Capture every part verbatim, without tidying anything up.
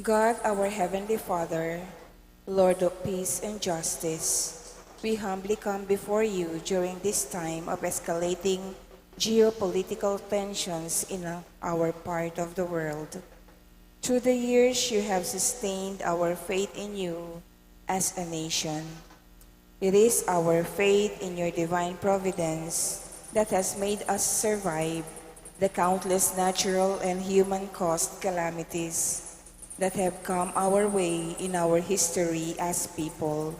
God, our Heavenly Father, Lord of peace and justice, we humbly come before you during this time of escalating geopolitical tensions in our part of the world. Through the years, you have sustained our faith in you as a nation. It is our faith in your divine providence that has made us survive the countless natural and human caused calamities that have come our way in our history as people.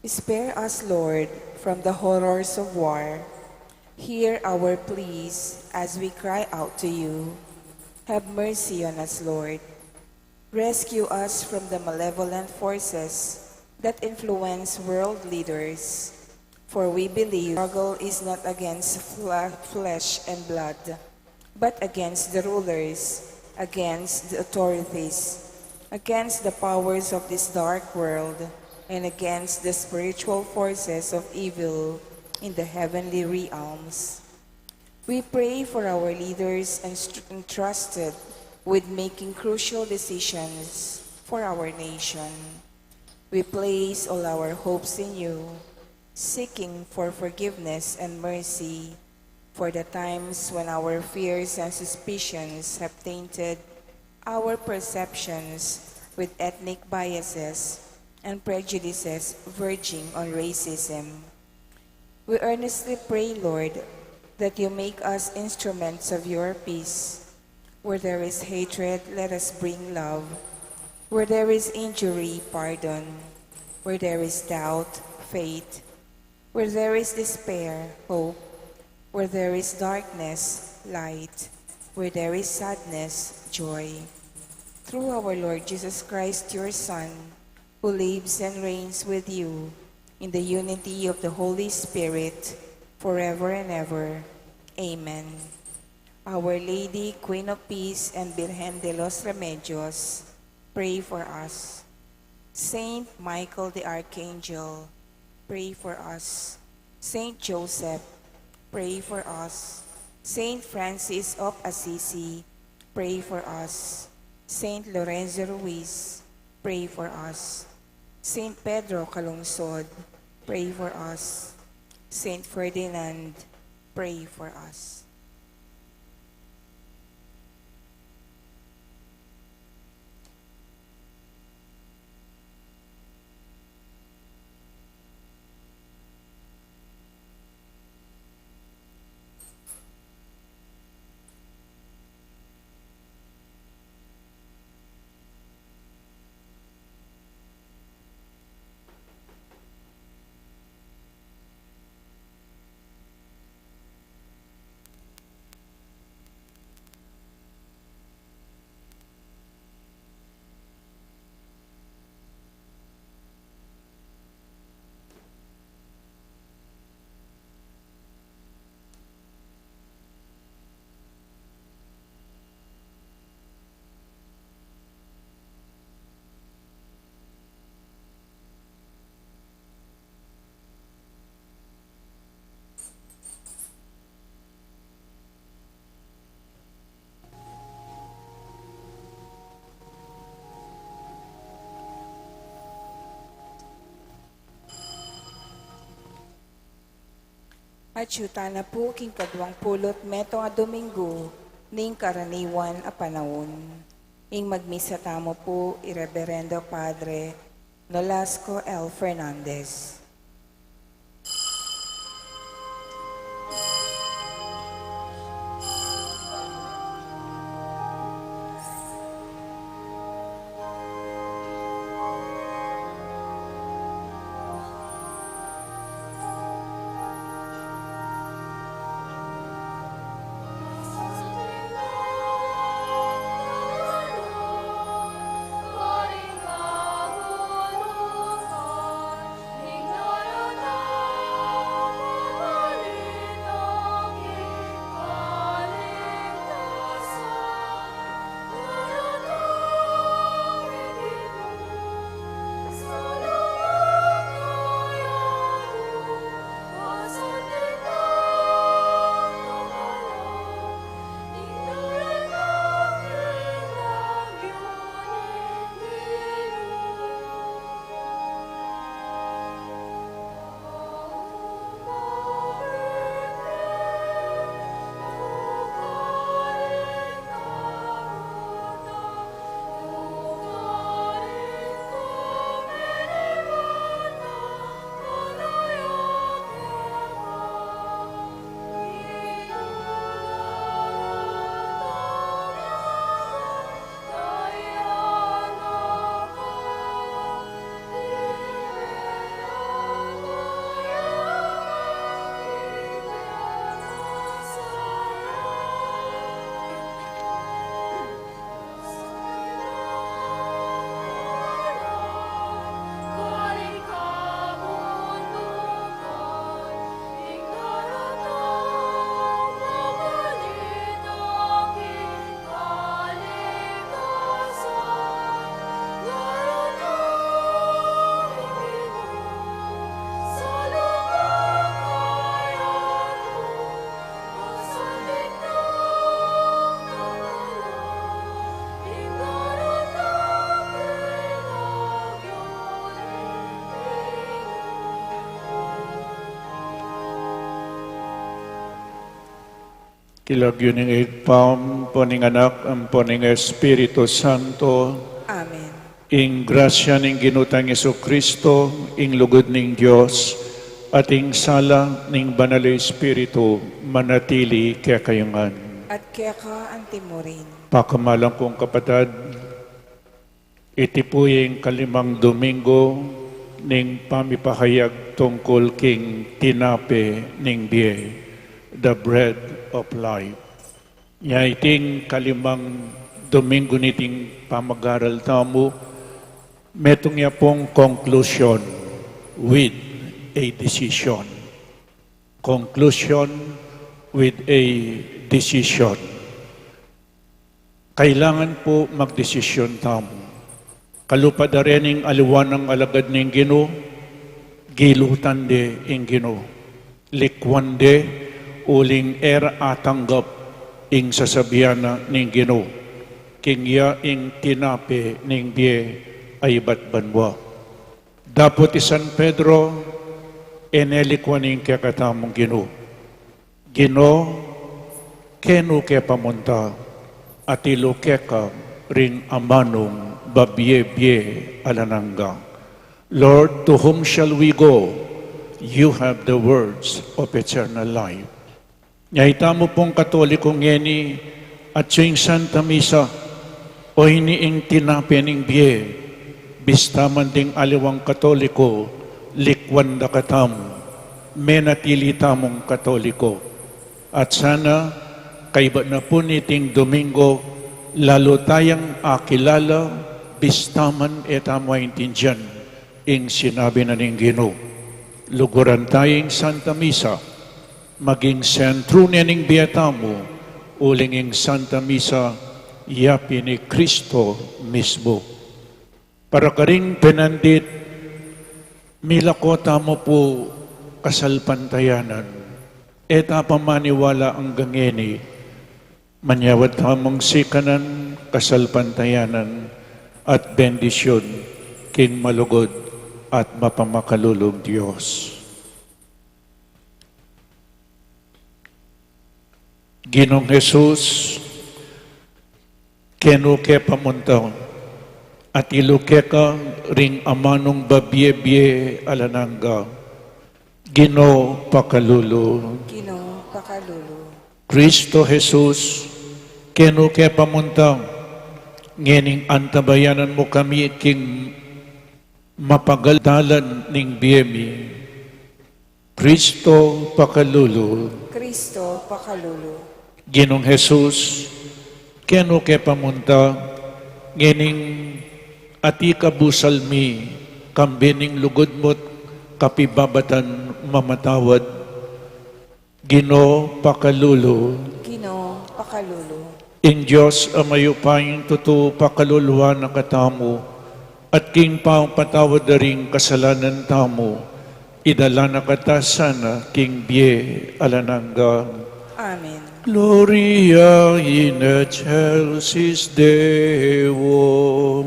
Spare us, Lord, from the horrors of war. Hear our pleas as we cry out to you. Have mercy on us, Lord. Rescue us from the malevolent forces that influence world leaders, for we believe struggle is not against fle- flesh and blood, but against the rulers, against the authorities, against the powers of this dark world, and against the spiritual forces of evil in the heavenly realms. We pray for our leaders enst- entrusted with making crucial decisions for our nation. We place all our hopes in you, seeking for forgiveness and mercy for the times when our fears and suspicions have tainted our perceptions with ethnic biases and prejudices verging on racism. We earnestly pray, Lord, that you make us instruments of your peace. Where there is hatred, let us bring love. Where there is injury, pardon. Where there is doubt, faith. Where there is despair, hope. Where there is darkness, light. Where there is sadness, joy. Through our Lord Jesus Christ, your Son, who lives and reigns with you in the unity of the Holy Spirit, forever and ever. Amen. Our Lady, Queen of Peace and Birhen de los Remedios, pray for us. Saint Michael the Archangel, pray for us. Saint Joseph, pray for us. Saint Francis of Assisi, pray for us. Saint Lorenzo Ruiz, pray for us. Saint Pedro Calungsod, pray for us. Saint Ferdinand, pray for us. Atyu tana pu king kaduang pulu't metung a Domingo ning karaniwan a panaun. Ing magmisa tamu pu i Reberendo Padre Nolasco L. Fernandez. King lagyu ning Ibpa, ampo ning Anak, ampo ning Espiritu Santo. Amen. Ing grasya ning Ginu tang Jesucristo, ing lugud ning Dios, at ing sala ning Banal a Espiritu, manatili kekayu ngan. At keka antimurin. Pakamalan kung kapatad, iti pu ing kalimang Domingo ning pamipahayag tungkul king tinape ning bie, the bread of life. Nya iting kalimang Domingo niting pamag-aral tamu, metung ya pung conclusion with a decision. Conclusion with a decision. Kailangan pu magdesisyon tamu. Kalupa da rening aliwa nang alagad ning Ginu, gilutan de ing Ginu. Likwan de uling e ra atanggap ing sasabian na ning Ginu. King iya ing tinape ning bie a ibat banua. Dapot i San Pedro, e ne likwan ing kekatamung Ginu. Ginu, kenu ke pamunta, atilu keka ring amanung babie-bie alang angga. Lord, to whom shall we go? You have the words of eternal life. Nya itamu pung Katoliko ngeni, atyu ing Santa Misa, o ini ing tinape ning bie, bista man ding aliwang Katoliko, likwan da katamu, menatili tamung Katoliko. At sana, kaibat na pu niting Domingo, lalu tayang akilala, bista man e tamu aintindian ing sinabi na ning Ginu. Luguran taya ing Santa Misa, maging sentru ne ning bie tamu, uling ing Santa Misa, ya pin i Kristo mismu. Para karing penandit, milako tamu pu kasalpantayanan. E ta pa maniwala anggang ngeni, manyawad tamung sikanan, kasalpantayanan, at bendisyun king malugud at mapamakalulung Dios. Ginung Jesus, kenu ke pamunta, atilu keka ring amanung babie-bie alang angga. Ginu, pakalulu. Ginu, pakalulu. Kristo Jesus, kenu ke pamunta, ngening antabayanan mu kami king mapagal dalan ning bie mi. Kristo, pakalulu. Kristo, pakalulu. Ginung Jesus, kenu ke pamunta, ngening atiu kabusal mi, kambe ning lugud mu't kapibabatan mamatawad. Ginu, pakalulu. Ginu, pakalulu. Ing Dios a mayupayang tutu pakaluluan na katamu, at king pamapatawad da ring kasalanan tamu, idala na kata sana king bie alang angga. Amen. Gloria in excelsis Deo.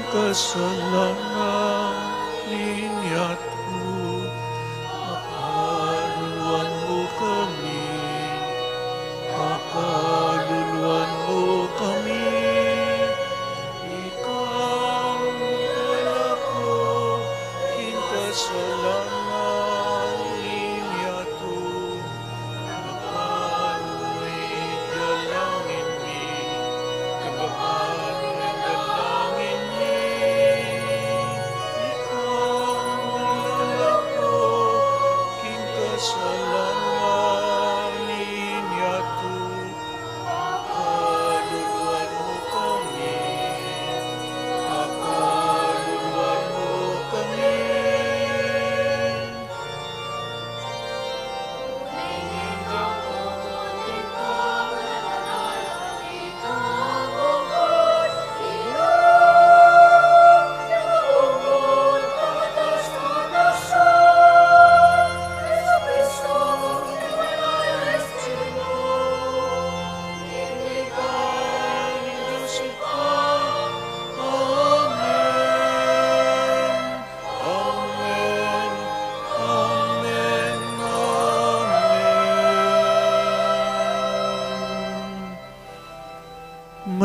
Kasalanan ning yatu, pakaluluan mu kami.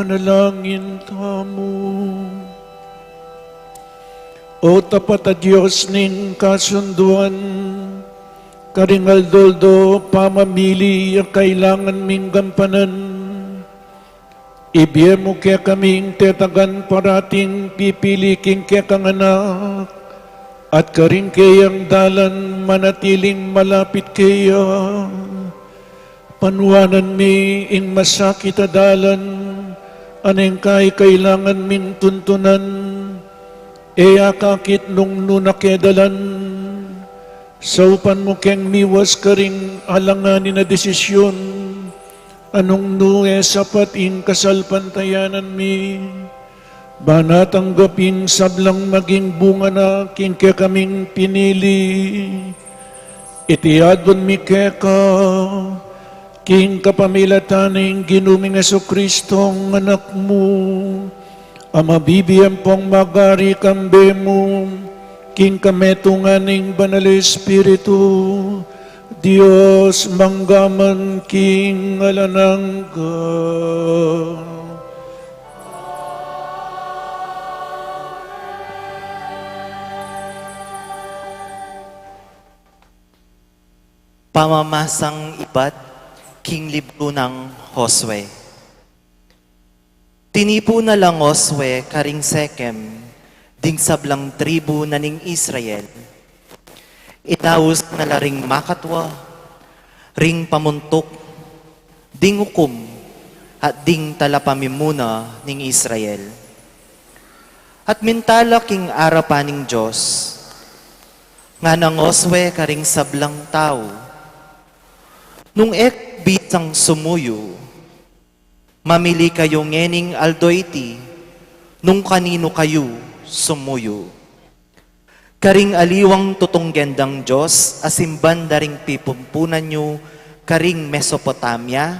Manalangin tamu. O tapat a Dios ning kasunduan, karing aldo-aldo pamamili a kailangan ming gampanan, ibie mu kekaming tetagan parating pipili king kekang Anak, at karing keyang dalan manatiling malapit keya. Panuanan mi ing masakit a dalan, a neng kekang kailangan ming tuntunan, e akakit nung nu na ke dalan. Saupan mu keng miwas karing alanganin a desisyon, a nung nu e sapat ing kasalpantayanan mi. Ban atanggap ing sablang maging bunga na king kekaming pinili. Iti adwan mi keka, king kapamilatan ning Ginu ming Jesucristong Anak mu, a mabibie ampong magari kambe mu, king kametungan ning Banal Espiritu, Dios mangga man king alang angga. Pamamasang ibat king libru nang Josue. Tinipun na lang Josue karing Sekem ding sablang tribu na ning Israel. Inaus na la ring makatua, ring pamuntuk, ding ukum, at ding talapamimuna ning Israel. At minta la king arapan ning Dios, ngana nang Josue karing sablang tau, nung e bisang sumuyu, mamili kayu ngening aldo iti nung kaninu kayu sumuyu. Karing aliwang tutunggen dang dios a simban da ring pipumpunan yu karing Mesopotamia,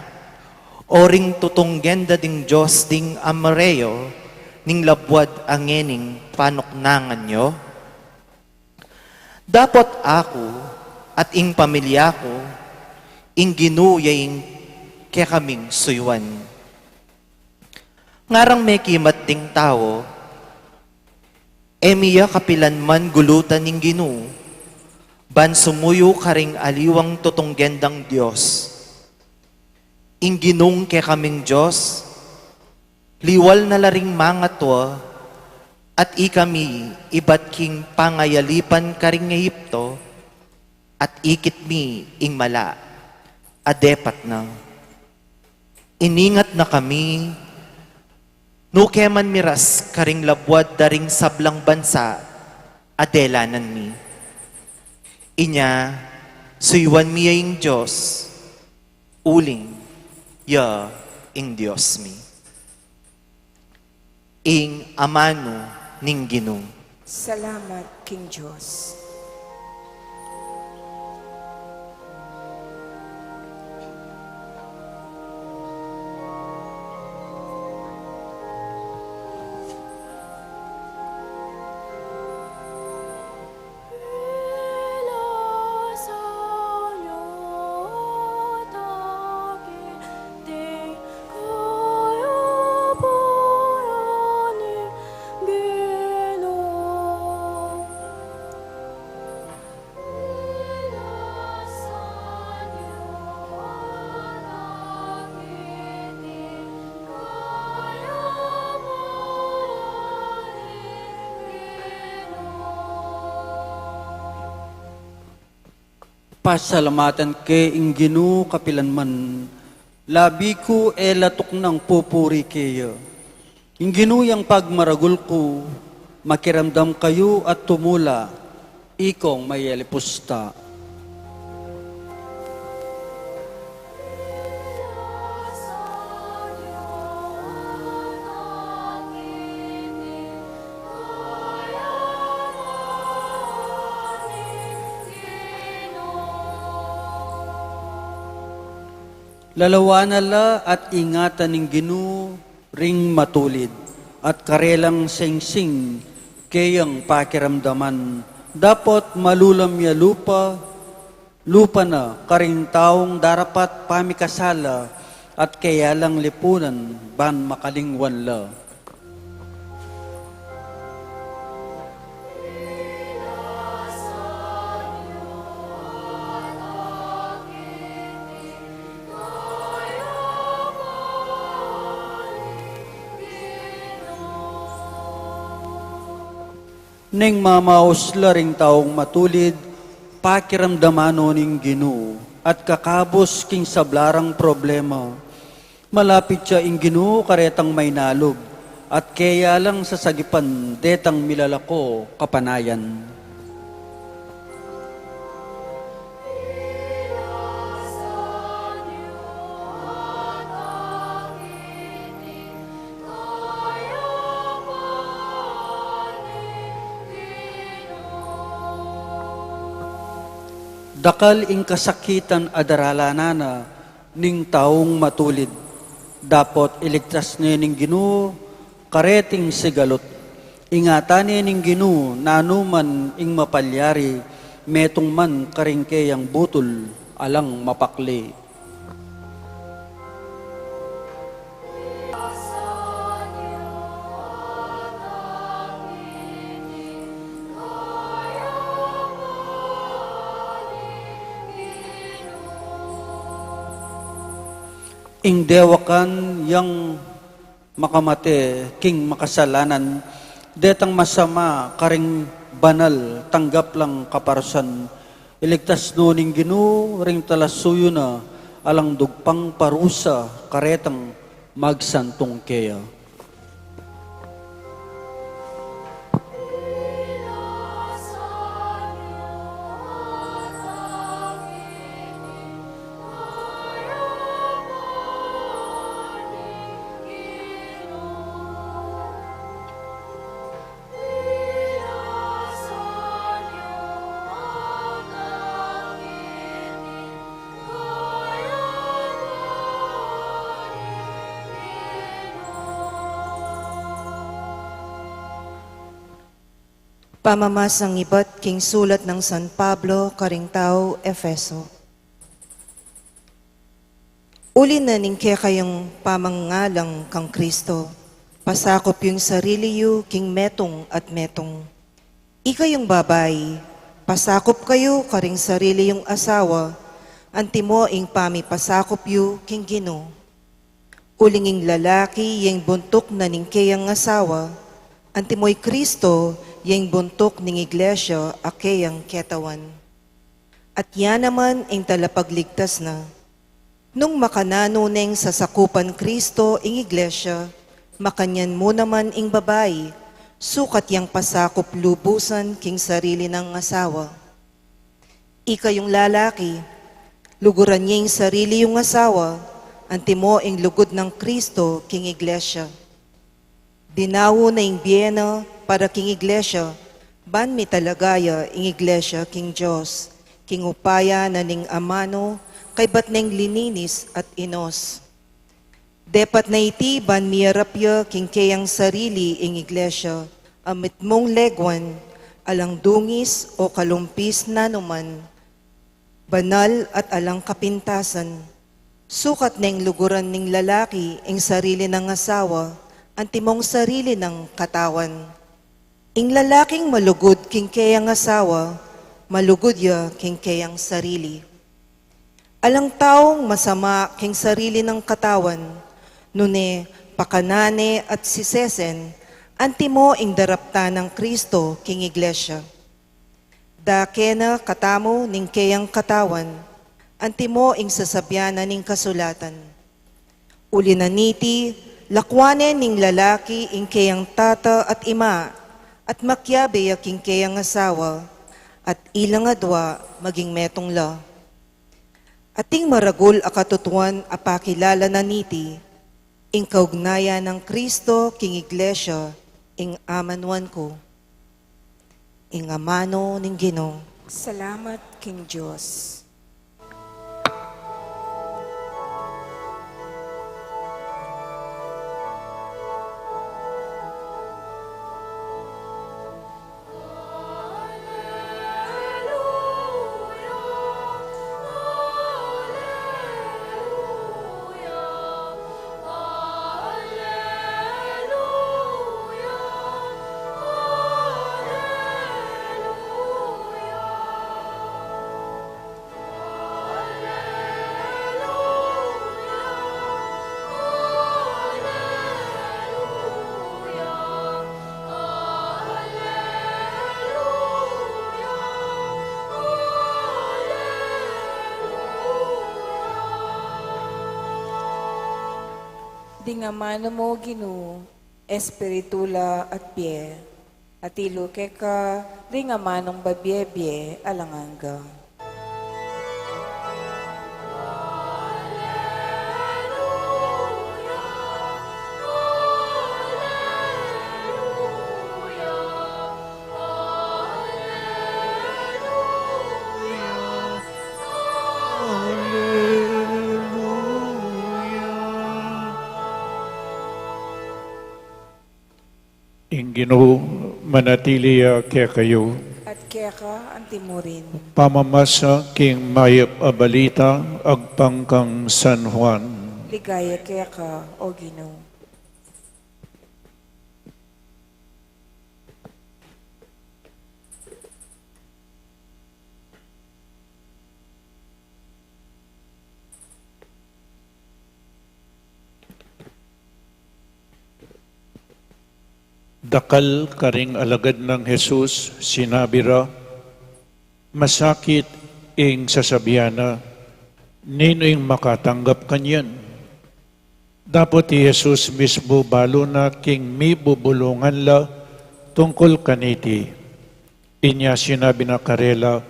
o ring tutunggen da ding dios ding Amorreo ning labuad a ngening panuknangan yu? Dapot aku at ing pamilya ku, ing Ginu ya ing kekaming suyuan. Ngarang mekimat ding tau, e mi ya kapilan man gulutan ning Ginu, ban sumuyu karing aliwang tutunggen dang dios. Ing Ginung kekaming Dios, liwal na la ring mangatua, at ikami ibat king pangayalipan karing Egipto, at ikit mi ing mala a depat na. Iningat na kami, nu ke man miras karing labuad da ring sablang bansa a delanan mi. Inya, suyuan mi ya ing Dios, uling ya ing Dios mi. Ing amanu ning Ginu. Salamat king Dios. Pasalamatan ke ing Ginu kapilan man, labi ku e la tuknang pupuri keya. Ing Ginu yang pagmaragul ku, makiramdam kayu at tumula, ikong mayalipusta. Lalawanan la at ingatan ning Ginu ring matulid, at karelang singsing keyang pakiramdaman. Dapot malulam ya lupa, lupa na karing taung darapat pamikasala, at keya lang lipunan ban makalingwan la. Neng mamaus la ring taung matulid, pakiramdaman no ning Ginu, at kakabus king sabla rang problema. Malapit ya ing Ginu karetang mainalub, at keya lang sasagipan detang milalako kapanayan. Dakal ing kasakitan a daralanan na ning taung matulid, dapot iligtas ne ning Ginu kareting sigalut. Ingatan ne ning Ginu nanu man ing mapalyari, metung man karing keyang butul alang mapakli. Ing dewakan yang makamate king makasalanan, detang masama karing banal tanggap lang kaparusan. Iligtas no ning Ginu ring talasuyu na alang dugpang parusa karetang magsantung keya. Pamamasang ibat king sulat nang San Pablo karing tau Efeso. Uli na ning kekayung pamangalang kang Kristo, pasakup yu ing sarili yu king metung at metung. Ikayung babai, pasakup kayu karing sarili yung asawa, antimo ing pamipasakup yu king Ginu. Uling ing lalaki ya ing buntuk na ning keyang asawa, antimo i Kristo ya ing buntuk ning iglesia a keyang ketawan. At ya naman ing talapagligtas na. Nung makananu neng sasakupan Kristo ing iglesia, makanyan mu naman ing babai, sukat yang pasakup lubusan king sarili nang asawa. Ikayung lalaki, luguran ye ing sarili yung asawa, antimo ing lugud nang Kristo king iglesia. Dinawu na ing bie na para king iglesia, ban mitalaga ya ing iglesia king Dios, king upaya na ning amanu, kaybat neng lininis at inos. Depat na iti ban miyarap ya king keyang sarili ing iglesia, a mitmung leguan, alang dungis o kalumpis nanuman, banal at alang kapintasan. Sukat neng luguran ning lalaki ing sarili nang asawa, antimong sarili nang katawan. Ing lalaking malugud king keyang asawa, malugud ya king keyang sarili. Alang taung masama king sarili nang katawan, nune pakanan ne at sisesen, antimo ing daraptan nang Kristo king iglesia. Dake na katamu ning keyang katawan, antimo ing sasabian na ning kasulatan. Uli na niti, lakuan ne ning lalaki ing keyang tata at ima, at makiabe ya king keyang asawa, at ilang adua maging metung la. Ating maragul a katutuan a pakilala na niti, ing kaugnayan nang Kristo king iglesia, ing amanuan ku. Ing amanu ning Ginu. Salamat king Dios. Ding amanu mu, Ginu, espiritu la at bie, atilu keka ding amanung babie-bie alang angga. Ing Ginu manatili ya kekayu. At keka antimurin. Pamamasa king mayap a balita agpang kang San Juan. Ligaya keka, O Ginu. Dakal karing alagad nang Jesus sinabi ra, "Masakit ing sasabian na, ninu ing makatanggap kanyan?" Dapot i Jesus mismu balu na king mibubulungan la tungkul kaniti. Inya sinabi na karela,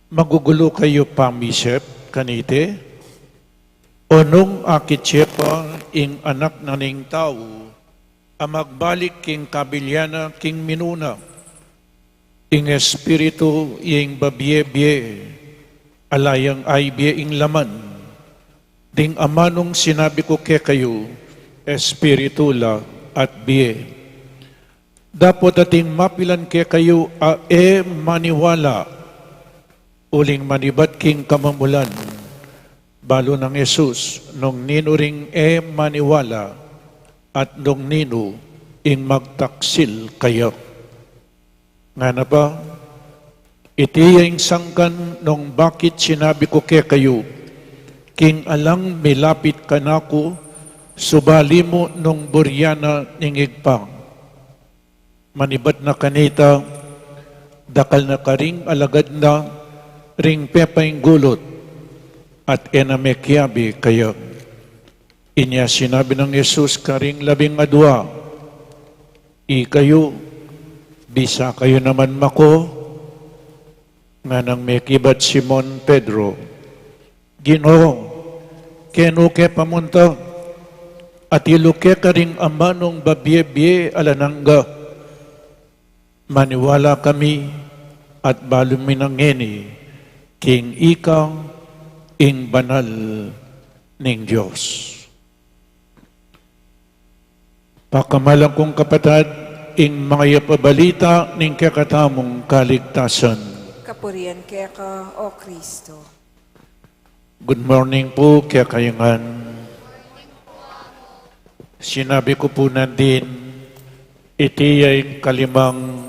"Magugulu kayu pamisip kaniti? O nung akit ye pa ing Anak na ning Tau a magbalik king kabilian na king minuna? Ing espiritu ya ing babie-bie, ala yang ay bie ing laman. Ding amanung sinabi ku kekayu, espiritu la at bie." Dapot ating mapilan kekayu a e maniwala, uling manibat king kamumulan. Balu nang Jesus, nung ninu ring e maniwala, at nung ninu ing magtaksil kaya. Ngana pa, iti ya ing sangkan nung bakit sinabi ku kekayu, king alang milapit kanaku, subali mu nung burian na ning Ibpa. Manibat na kanita, dakal na karing alagad na ring pepainggulut, at e na mekiabe kaya. Inya sinabi nang Jesus karing labing adua, "Ikayu, bisa kayu naman mako?" Nganang mekibat Simon Pedro, "Ginu, kenu ke pamunta? Atilu ke karing amanung babie-bie alang angga. Maniwala kami at balu mi na ngeni king ika ing banal ning Dios." Pakamalan kung kapatad, ing mayap a balita ning kekatamung kaligtasan. Kapurian keka, O Kristo. Good morning pu kekayu ngan. Sinabi ku pu na din, iti ya ing kalimang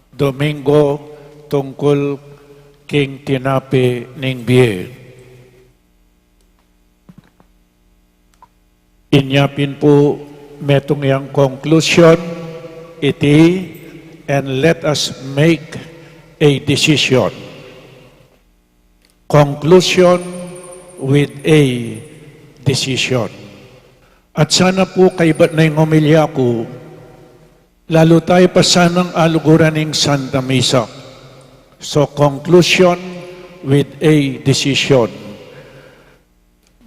Domingo tungkul king tinape ning bie. Inya pin pu metung yang conclusion iti, and let us make a decision. Conclusion with a decision. At sana pu kaybat na ing homilya ku, lalu tayu pa sanang aluguran ing Santa Misa. So, conclusion with a decision.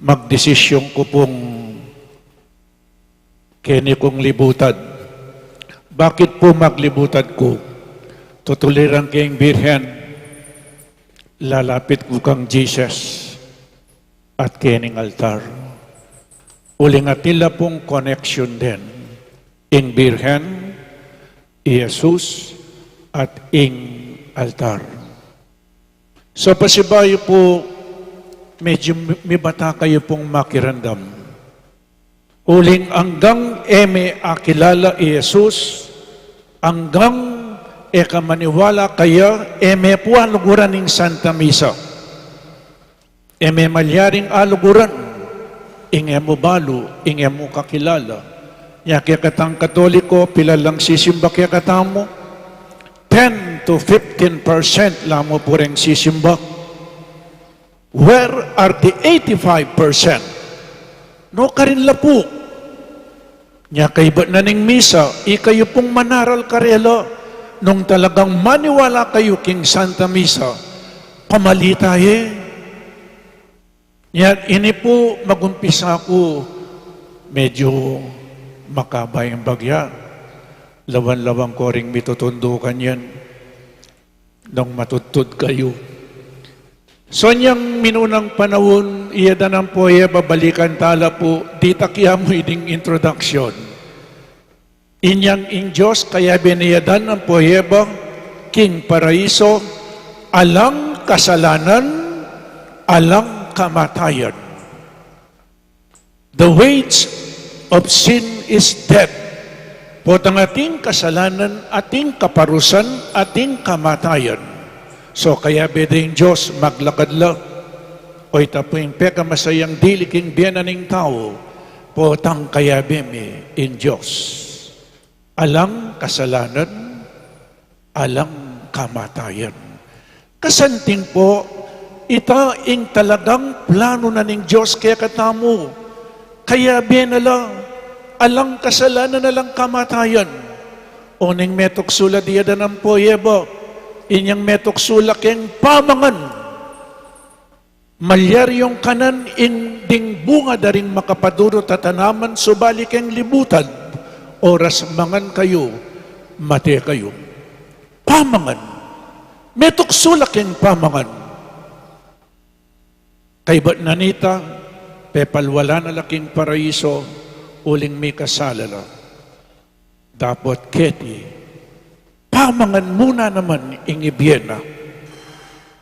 Magdesisyon ku pung keni kung libutad. Bakit pu maglibutad ku? Tutuliran ke ing Birhen, lalapit ku kang Jesus at kening altar. Uling atin la pung connection den ing Birhen, i Jesus, at ing altar. So, pasibayu pu, medyu mi-, mibata kayu pung makiramdam. Uling anggang e me akilala i Jesus, anggang e ka maniwala kaya, e me pu aluguran ing Santa Misa. E me malyaring aluguran ing e mu balu, ing e mu kakilala. Nya kekatang Katoliko, pilan lang sisimba kekatamu? Ten to fifteen percent la mu pu reng sisimba. Where are the eighty-five percent? Nukarin la pu? Nya kaybat na ning misa, ikayu pung manaral karela, nung talagang maniwala kayu king Santa Misa, pamalita ye. Nya ini pu, magumpisa ku, medyo makaba ing bagya. Lawan-lawan ku ring mitutundukan yan. Nung matudtud kayu. So, inyang minunang panaun, iya da nang pu e, babalikan tala pu, ditak ya mu ining introduction. Inyang ing Dios kayabe ne ya da nang pu e ba king paraiso, alang kasalanan, alang kamatayan. The wage of sin is death. Potang ating kasalanan, ating kaparusan, ating kamatayan. So, kayabe da ing Dios, maglakad la. O ita pu ing pekamasayang dili king bie na ning tau, potang kayabe mi ing Dios. Alang kasalanan, alang kamatayan. Kasanting pu, ita ing talagang plano na ning Dios kekatamu. Kayabe na la, alang kasalanan, alang kamatayan. Uling metuksu la, diadan nang pu e ba, inyang metuksu la keng pamangan. Malyari yung kanan ing ding bunga da ring makapadurut a tanaman subali keng libutan, oras mangan kayu, mate kayu. Pamangan. Metuksu la keng pamangan. Kaybat na nita, pepalwala na la king paraiso, uling mikasala la. Dapot keti, pamangan mu na naman ing ibie na,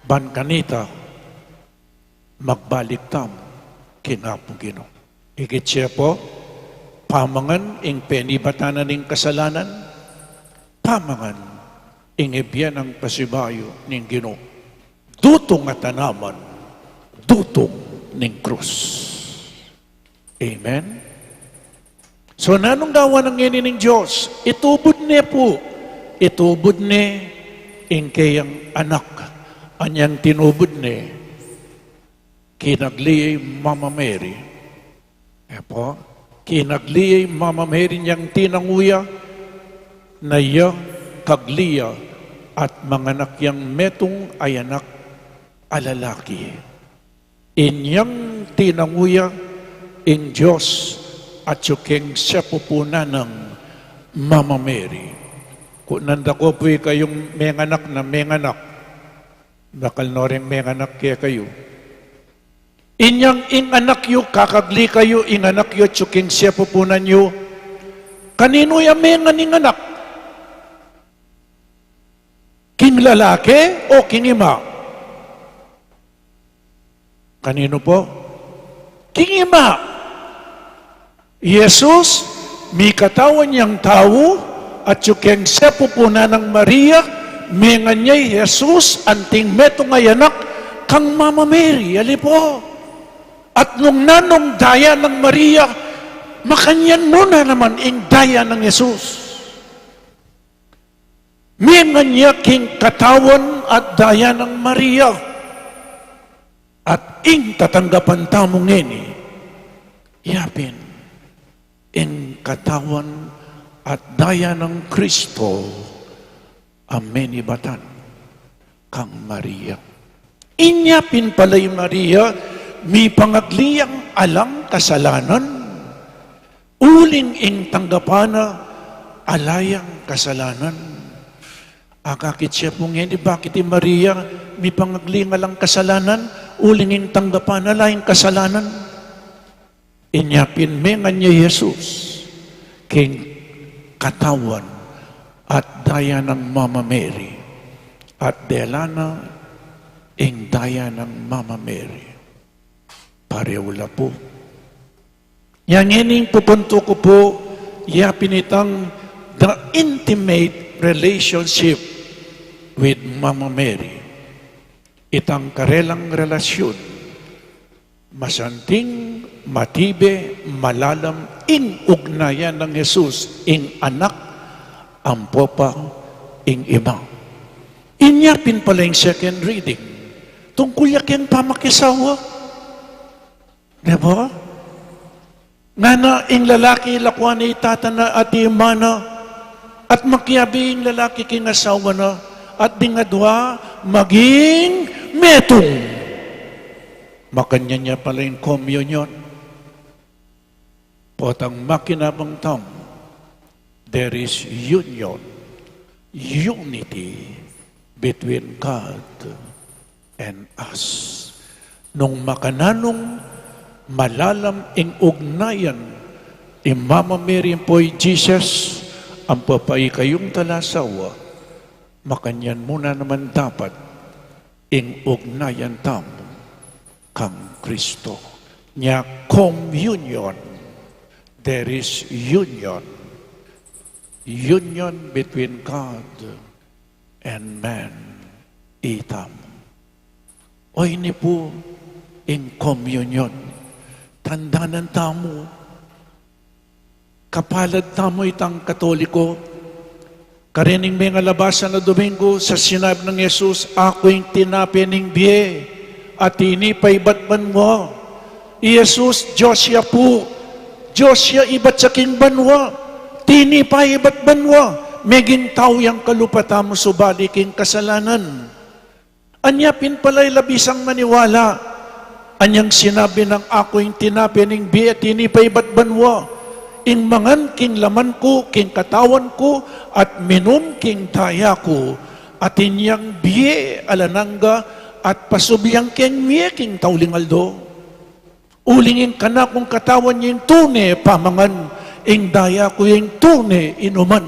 ban kanita, magbalik tamu king Apung Ginu. Ikit ya pu, pamangan ing penibatan na ning kasalanan, pamangan ing ibie nang pasibayu ning Ginu. Dutung a tanaman, dutung ning krus. Amen? So, nanung gawan na ngeni ning Dios? Itubud ne pu. Itubud ne ing keyang anak. Anyang tinubud ne, kinagli ya i Mama Mary. E pu, kinagli ya i Mama Mary inyang tinangu ya, na iya kagli ya at manganak yang metung a anak a lalaki. Inyang tinangu ya ing Dios atyu keng sepupunan nang Mama Mary. Kutnan da ko pu ikayung menganak na menganak. Dakal no ring menganak kekayu. Inyang ing anak yu, kakagli kayu, ing anak yu atyu keng sepupunan yu. Kaninu ya mengan ing anak? King lalaki o king ima? Kaninu pu? King ima. I Jesus, mikatawan yang tau, atyu keng sepupunan nang Maria, mengan ya i Jesus, anting metung a anak, kang Mama Mary, ali pu. At nung nanung daya nang Maria, makanyan mu na naman ing daya nang Jesus. Mengan ya king katawan at daya nang Maria. At ing tatanggapan tamu ngeni, yapin ing katawan at daya nang Kristo a menibatan kang Maria. Inya pin pala i Maria, mipangagli yang alang kasalanan. Uling ing tanggapan na ala yang kasalanan. Akakit ya pu ngeni bakit i Maria mipangagli yang alang kasalanan, uling ing tanggapan na ala yang kasalanan. Inya pin mengan ya i Jesus king katawan at daya nang Mama Mary, at dela na ing daya nang Mama Mary. Parehu la pu. Yang ining pupuntu ku pu, ya pin itang the intimate relationship with Mama Mary. Itang karelang relasyun, masanting, matibe, malalam, ing ugnayan nang Jesus, ing anak, ampo pa ing ima. Inya pin pala ing second reading, tungkul ya keng pamakisawa. Di ba? Ngana ing lalaki, lakwan ne i tata na at i ima na, at makiabe ing lalaki king asawa na, at ding adwa maging metung. Makanyan ya pala ing komunyon. Potang makinabang tamu, there is union, unity between God and us. Nung makananung malalam ing ugnayan i Mama Mary ampo i Jesus, ampo pa ikayung talasawa, makanyan mu na naman dapat ing ugnayan tamu kang Kristo. Nya komunyon, there is union. Union between God and man. Itamu. O ini pu ing komunyon. Tandanan tamu, kapalad tamu itang Katoliko. Karening mengalabas a Domingo, sa sinabi nang Jesus, "Aku ing tinape ning bie, at tinipa ibat banua." I Jesus, Dios ya pu, Dios ya ibat sa king banua, tinipa ibat banua, meging tau yang kalupa tamu subali king kasalanan. Anya pin pala i labisang maniwala. Anyang sinabi nang, "Aku ing tinape ning bie at tinipa ibat banua. Ing mangan king laman ku, king katawan ku, at minum king daya ku, atin yang bie alang angga, at pasublian keng mie king tauling aldo." Uling ing kanakung katawan ya ing tune pamangan, ing daya ku ya ing tune inuman.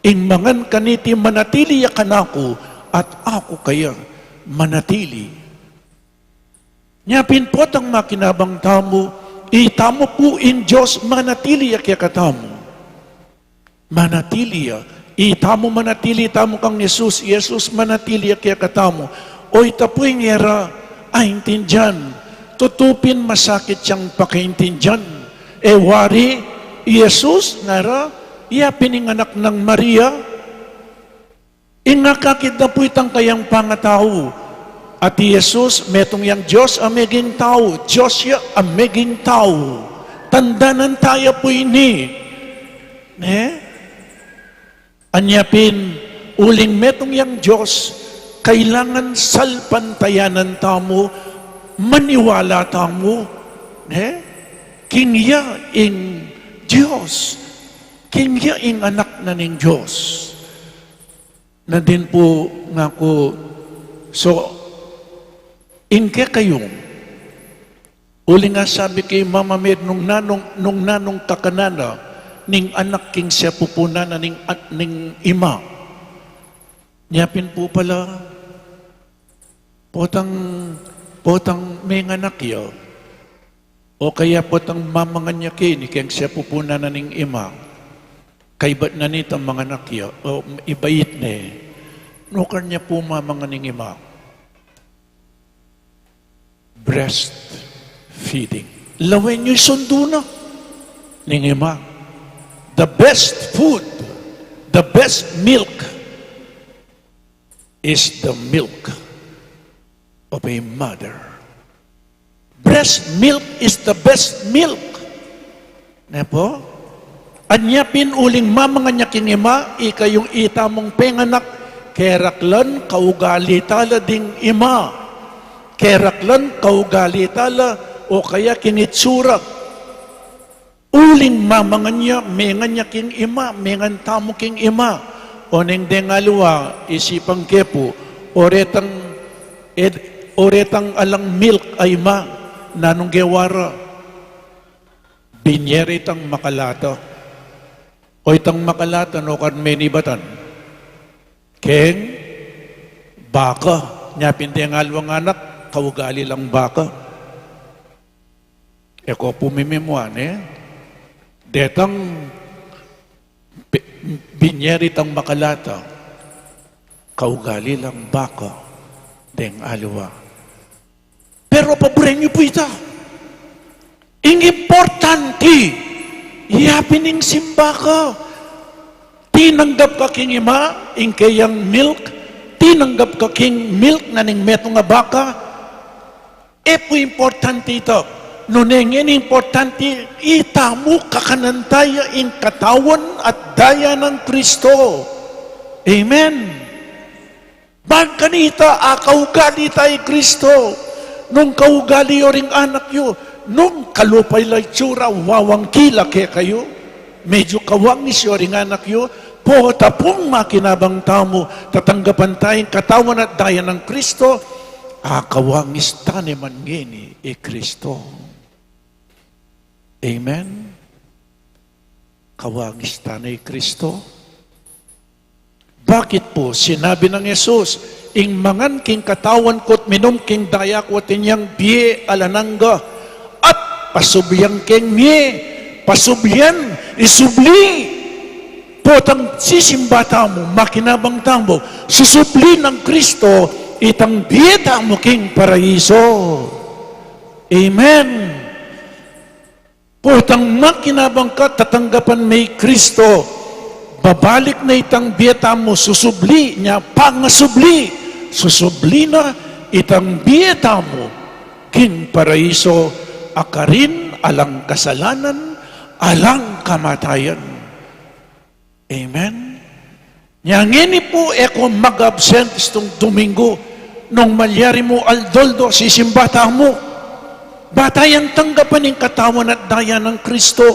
Ing mangan kaniti manatili ya kanaku, at aku kaya manatili. Nya pin potang makinabang tamu, itamu pu ing Dios manatili ya kekatamu. Manatili ya. Itamu manatili tamu kang Jesus, Jesus manatili ya kekatamu. O ita pu ing e ra aintindian. Tutu pin masakit yang pakaintindian. E wari, i Jesus ngara, iya pin ing anak nang Maria. Ing akakit na pu itang kayang pangatau. At i Jesus, metung yang Dios a meging tau, Dios ya a meging tau. Tandanan taya pu ini. Ne? Anya pin, uling metung yang Dios, kailangan salpantayanan tamu, maniwala tamu, ne? King iya ing Dios, king iya ing anak na ning Dios. Na din pu ngaku, so, ing kekayung, uling asabi keng Mama Mary nung nanung, nung nanung kakanan na ning anak king sepupunan na ning, at ning ima. Nya pin pu pala, potang, potang menganak ya. O kaya potang mamangan ya keni keng sepupunan na ning ima. Kaybat na nitang manganak ya, o ibait ne. Nukar nya pu mamangan ning ima. Breastfeeding. Lawen yu sundu na ning ima. The best food, the best milk is the milk of a mother. Breast milk is the best milk. Ne pu? Anya pin uling mamangan ya king ima, ikayung itamung penganak, keraklan kaugali tala ding ima. Keraklan kaugali tala, o kaya king itsura. Uling mamangan ya, mengan ya king ima, mengan tamu king ima. O neng deng aliwa, isipan ke pu, o retang, ed-, o retang alang milk a ima, nanung gewa ra? Binye ra itang makalata. O itang makalata, nukar menibatan? Keng baka. Nya pin deng aliwang anak, kaugali lang baka. E ko pu mimimua ne, detang bi-, binye ra itang makalata, kaugali lang baka deng aliwa. Pero paburen yu pu ita. Ing importante, iya pin ing simba ka. Tinanggap ka king ima, ing keyang milk, tinanggap ka king milk na ning metung a baka, e pu importante ita. Nune ngeni importante, itamu kakanan taya ing katawan at daya nang Kristo. Amen. Bang kanita, akaugali taya i Kristo. Nung kaugali yu ring anak yu, nung kalupay la itsura, wawang kila kekayu. Medyu kawangis yu ring anak yu, pota pung makinabang tamu, tatanggapan taya ing katawan at daya nang Kristo, akawangis tane man ngeni i Kristo. Amen? Kawangis tane i Kristo. Bakit pu sinabi nang Jesus, ing mangan king katawan ku't minum king daya ku atin yang bie alang angga, at pasublian keng mie, pasublian, isubli. Potang sisimba tamu, makinabang tamu, susubli nang Kristo itang bie tamu king paraiso. Amen. Potang makinabang ka, tatanggapan me i Kristo, babalik na itang bie tamu, susubli, nya pangasubli, susubli na itang bie tamu king paraiso a karin alang kasalanan, alang kamatayan. Amen? Nya ngeni pu, e ku mag-absent istung Domingo, nung malyari mu aldo-aldo sisimba tamu. Ba tayang tanggapan ing katawan at daya nang Kristo.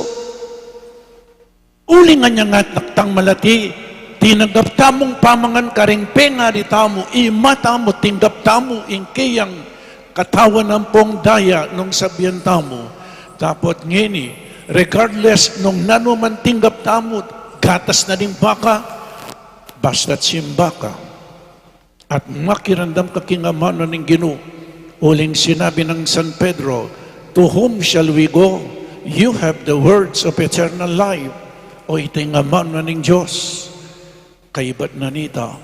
Uling anya ngat, nung tang malati, tinanggap tamung pamangan karing pengari tamu, ima tamu, tinggap tamu ing keyang katawan ampong daya nung sabian tamu. Dapot ngeni, regardless nung nanu man tinggap tamu, gatas na ning baka, basta't simba ka at makiramdam ka king amanu ning Ginu. Uling sinabi nang San Pedro, "To whom shall we go? You have the words of eternal life." O, ita ing amanu ning Dios. Kaybat na nita,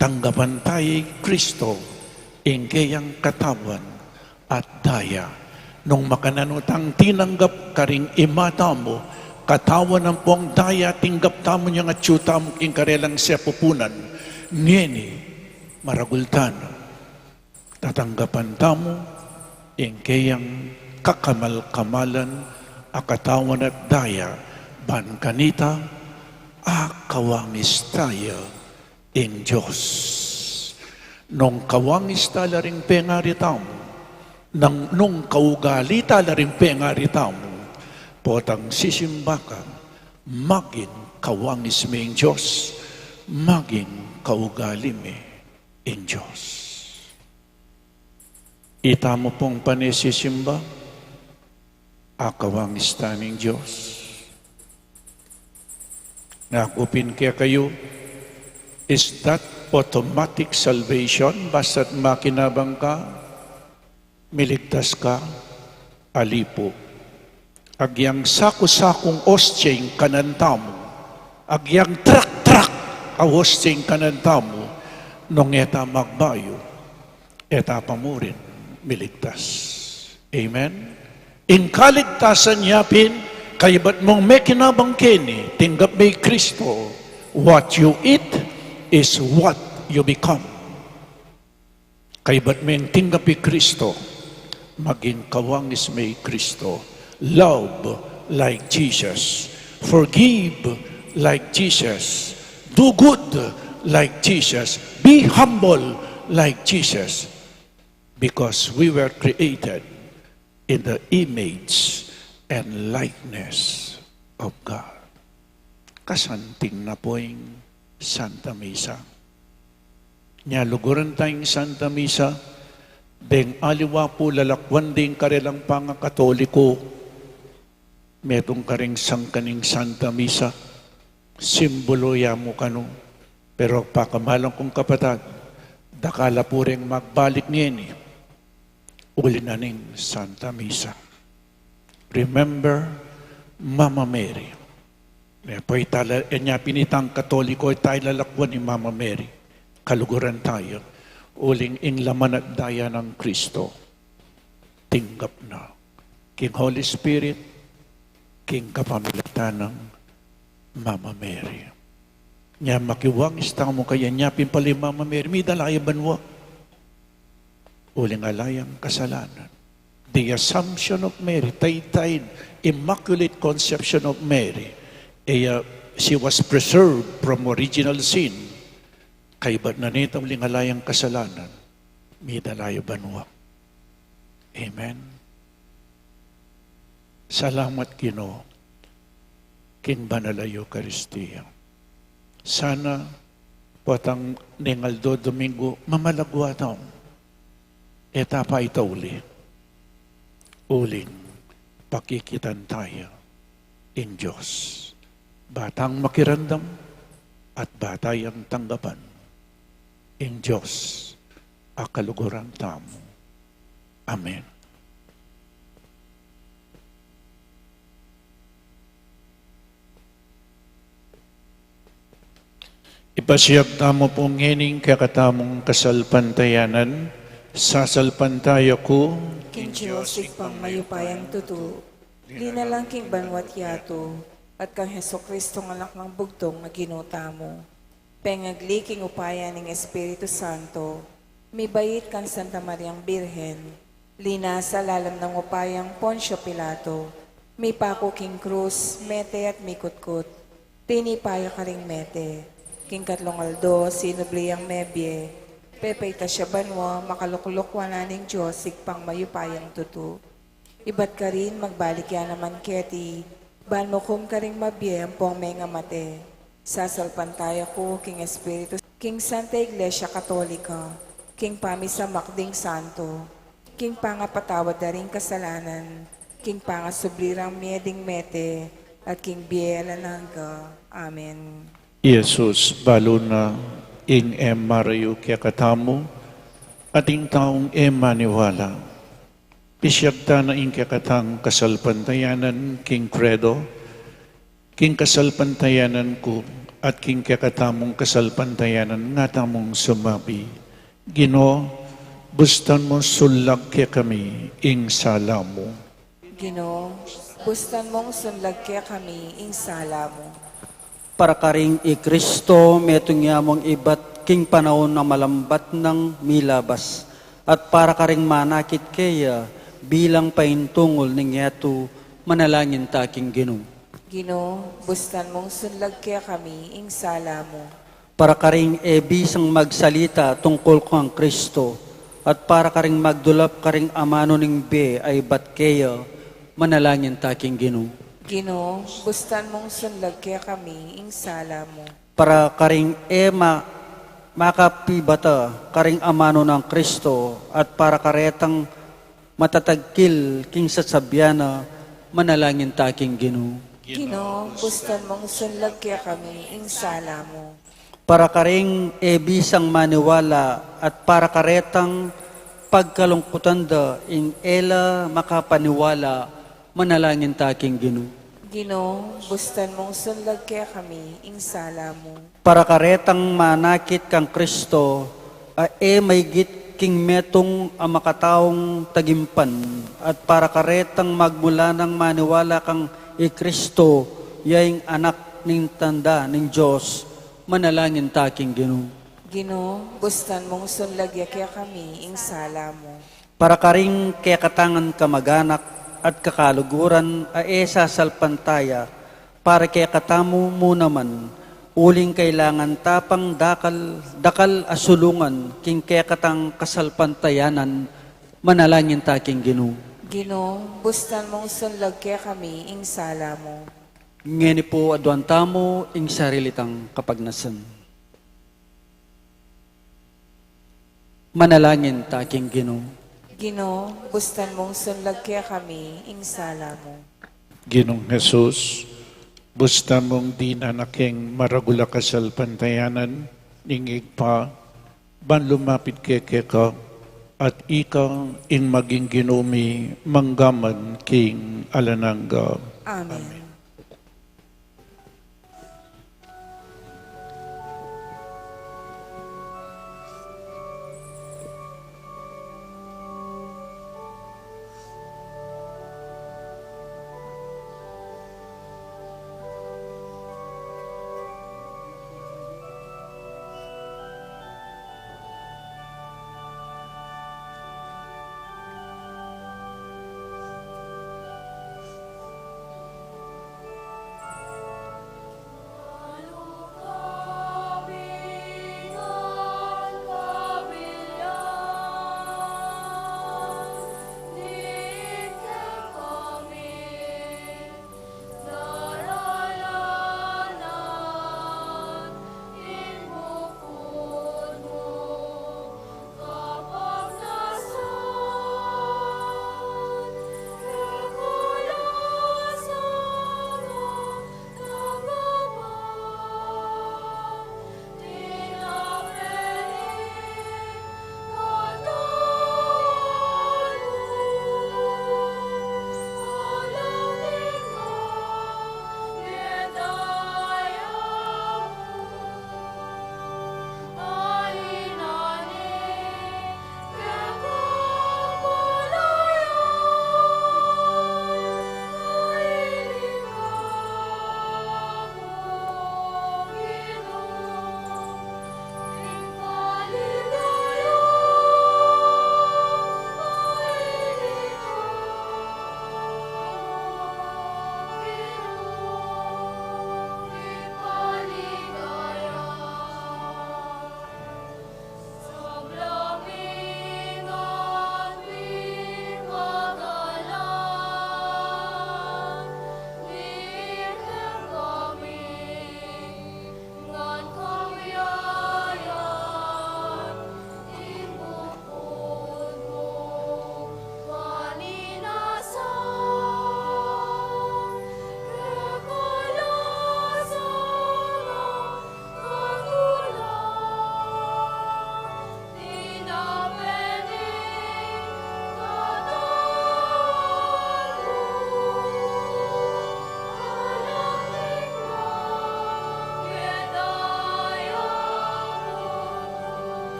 tanggapan taya i Kristo, ing keyang katawan at daya. Nung makananu tang tinanggap karing ima tamu, katawan ampong daya, tinggap tamu yang atyu tamu king karelang sepupunan. Ngeni, maragul tana, tatanggapan tamu ing keyang kakamal-kamalan a katawan at daya, ban kanita, akawangis taya ing Dios. Nung kawangis tala ring pengari tamu, nang, nung kaugali tala ring pengari tamu, potang sisimba ka, maging kawangis me ing Dios, maging kaugali me ing Dios. Itamu pung pane sisimba, akawangis tana ing Dios. Ngaku pin kekayu, is that automatic salvation? Basta't makinabang ka, miligtas ka? Ali pu. Agyang saku-sakung ostie ing kanan tamu, agyang trak-trak a ostie ing kanan tamu, nung e ta magbayu, e ta pa murin miligtas. Amen? Ing kaligtasan yapin, kaybat mung mekinabang keni, tinggap me i Kristo, what you eat is what you become. Kaybat meng tinggap i Kristo, maging kawangis me i Kristo. Love like Jesus. Forgive like Jesus. Do good like Jesus. Be humble like Jesus. Because we were created in the image and likeness of God. Kasanting na pu ing Santa Misa. Nya luguran taya ing Santa Misa, deng aliwa pu lalakwan ding karelang pangakatoliko, metung karing sangkan ning Santa Misa, simbulu ya mu kanu, pero pakamalan kung kapatad, dakal la pu reng magbalik ngeni, uli na ning Santa Misa. Remember Mama Mary. E pu tala, e nya pin itang Katoliko, e tala lakwan i Mama Mary. Kaluguran taya. Uling ing laman at daya nang Kristo, tinggap na king Holy Spirit, king kapamilatan nang Mama Mary. Nya makiwangis tamu kaya, nya pin pala i Mama Mary, midala ya banua. Uling ala yang kasalanan. the Assumption of Mary, taytay, Immaculate Conception of Mary, iya, she was preserved from original sin. Kaybat na nita uling ala yang kasalanan, mida la ya banua. Amen. Salamat, Ginu, king banal a Eukaristia. Sana, potang neng aldo Domingo, mamalagwa tamu. E ta pa itauli, uling pakikitan taya ing Dios. Ba tang makiramdam at ba tayang tanggapan ing Dios a kaluguran tamu. Amen. Ipasiag tamu pu ngening kekatamung kasalpantayanan, sasalpantaya ku king Dios Ibpang mayupayang tutu, linalang king banua't yatu, at kang Jesucristo, Anak nang bugtung a Ginu tamu. Pengagli king upaya ning Espiritu Santo, mibait kang Santa Mariang Birhen, linasa lalam nang upayang Poncio Pilato, mipaku king krus, mete at mikutkut, tinipa ya karing mete, king katlung aldo sinubli yang mebie, pepaitas ya banua, makalukluk wanan ning Dios Ibpang mayupayang tutu. Ibat karin magbalik ya naman keti, ban mukum karing mabie ampong mengamate. Sasalpantaya ku king Espiritu, king Santa Iglesia Katolika, king pamisamak ding santo, king pangapatawad da ring kasalanan, king pangasubli rang mie ding mete, at king bie alang angga. Amen. Jesus, balu na ing e marayu kekatamu, at ing taung e maniwala. Pisiag ta na ing kekatang kasalpantayanan king Credo, king kasalpantayanan ku, at king kekatamung kasalpantayanan nga tamung sumabi, Ginu, bustan mung sunlag kekami ing sala mu. Ginu, bustan mung sunlag kekami ing sala mu. Para karing i Kristo, metung ya mung ibat king panaun a malambat nang milabas, at para karing manakit keya bilang paintungul ning yatu, manalangin ta king Ginu. Ginu, bustan mung sunlag kekami ing sala mu. Para karing e bisang magsalita tungkul kang Kristo, at para karing magdulap karing amanu ning bie a ibat keya, manalangin ta king Ginu. Ginu, bustan mung sunlag kekami ing sala mu. Para karing e ma-, makapibata karing amanu nang Kristo, at para karetang matatagkil king sasabian na, manalangin ta king Ginu. Ginu, bustan mung sunlag kekami ing sala mu. Para karing e bisang maniwala at para karetang pagkalungkutan da ing e la makapaniwala, manalangin ta king Ginu. Ginu, bustan mung sunlag kekami ing sala mu. Para karetang manakit kang Kristo, a e maigit king metung a makataung tagimpan, at para karetang magmula nang maniwala kang i Kristo, ya ing Anak ning tanda ning Dios, manalangin ta king Ginu. Ginu, bustan mung sunlag ya kekami ing sala mu. Para karing kekatangan kamaganak at kakaluguran a e sasalpantaya, para kekatamu mu naman, uling kailangan ta pang dakal, dakal a sulungan king kekatang kasalpantayanan, manalangin ta king Ginu. Ginu, bustan mung sunlag kekami ing sala mu. Ngeni pu aduan tamu ing sarili tang kapagnasan. Manalangin ta king Ginu. Ginu, bustan mung sunlag kekami ing sala mu. Ginung Jesus, bustan mung dinan na keng maragul a kasalpantayanan ning Ibpa, ban lumapit keka, at ika ing maging Ginu mi manggaman king alang angga. Amen.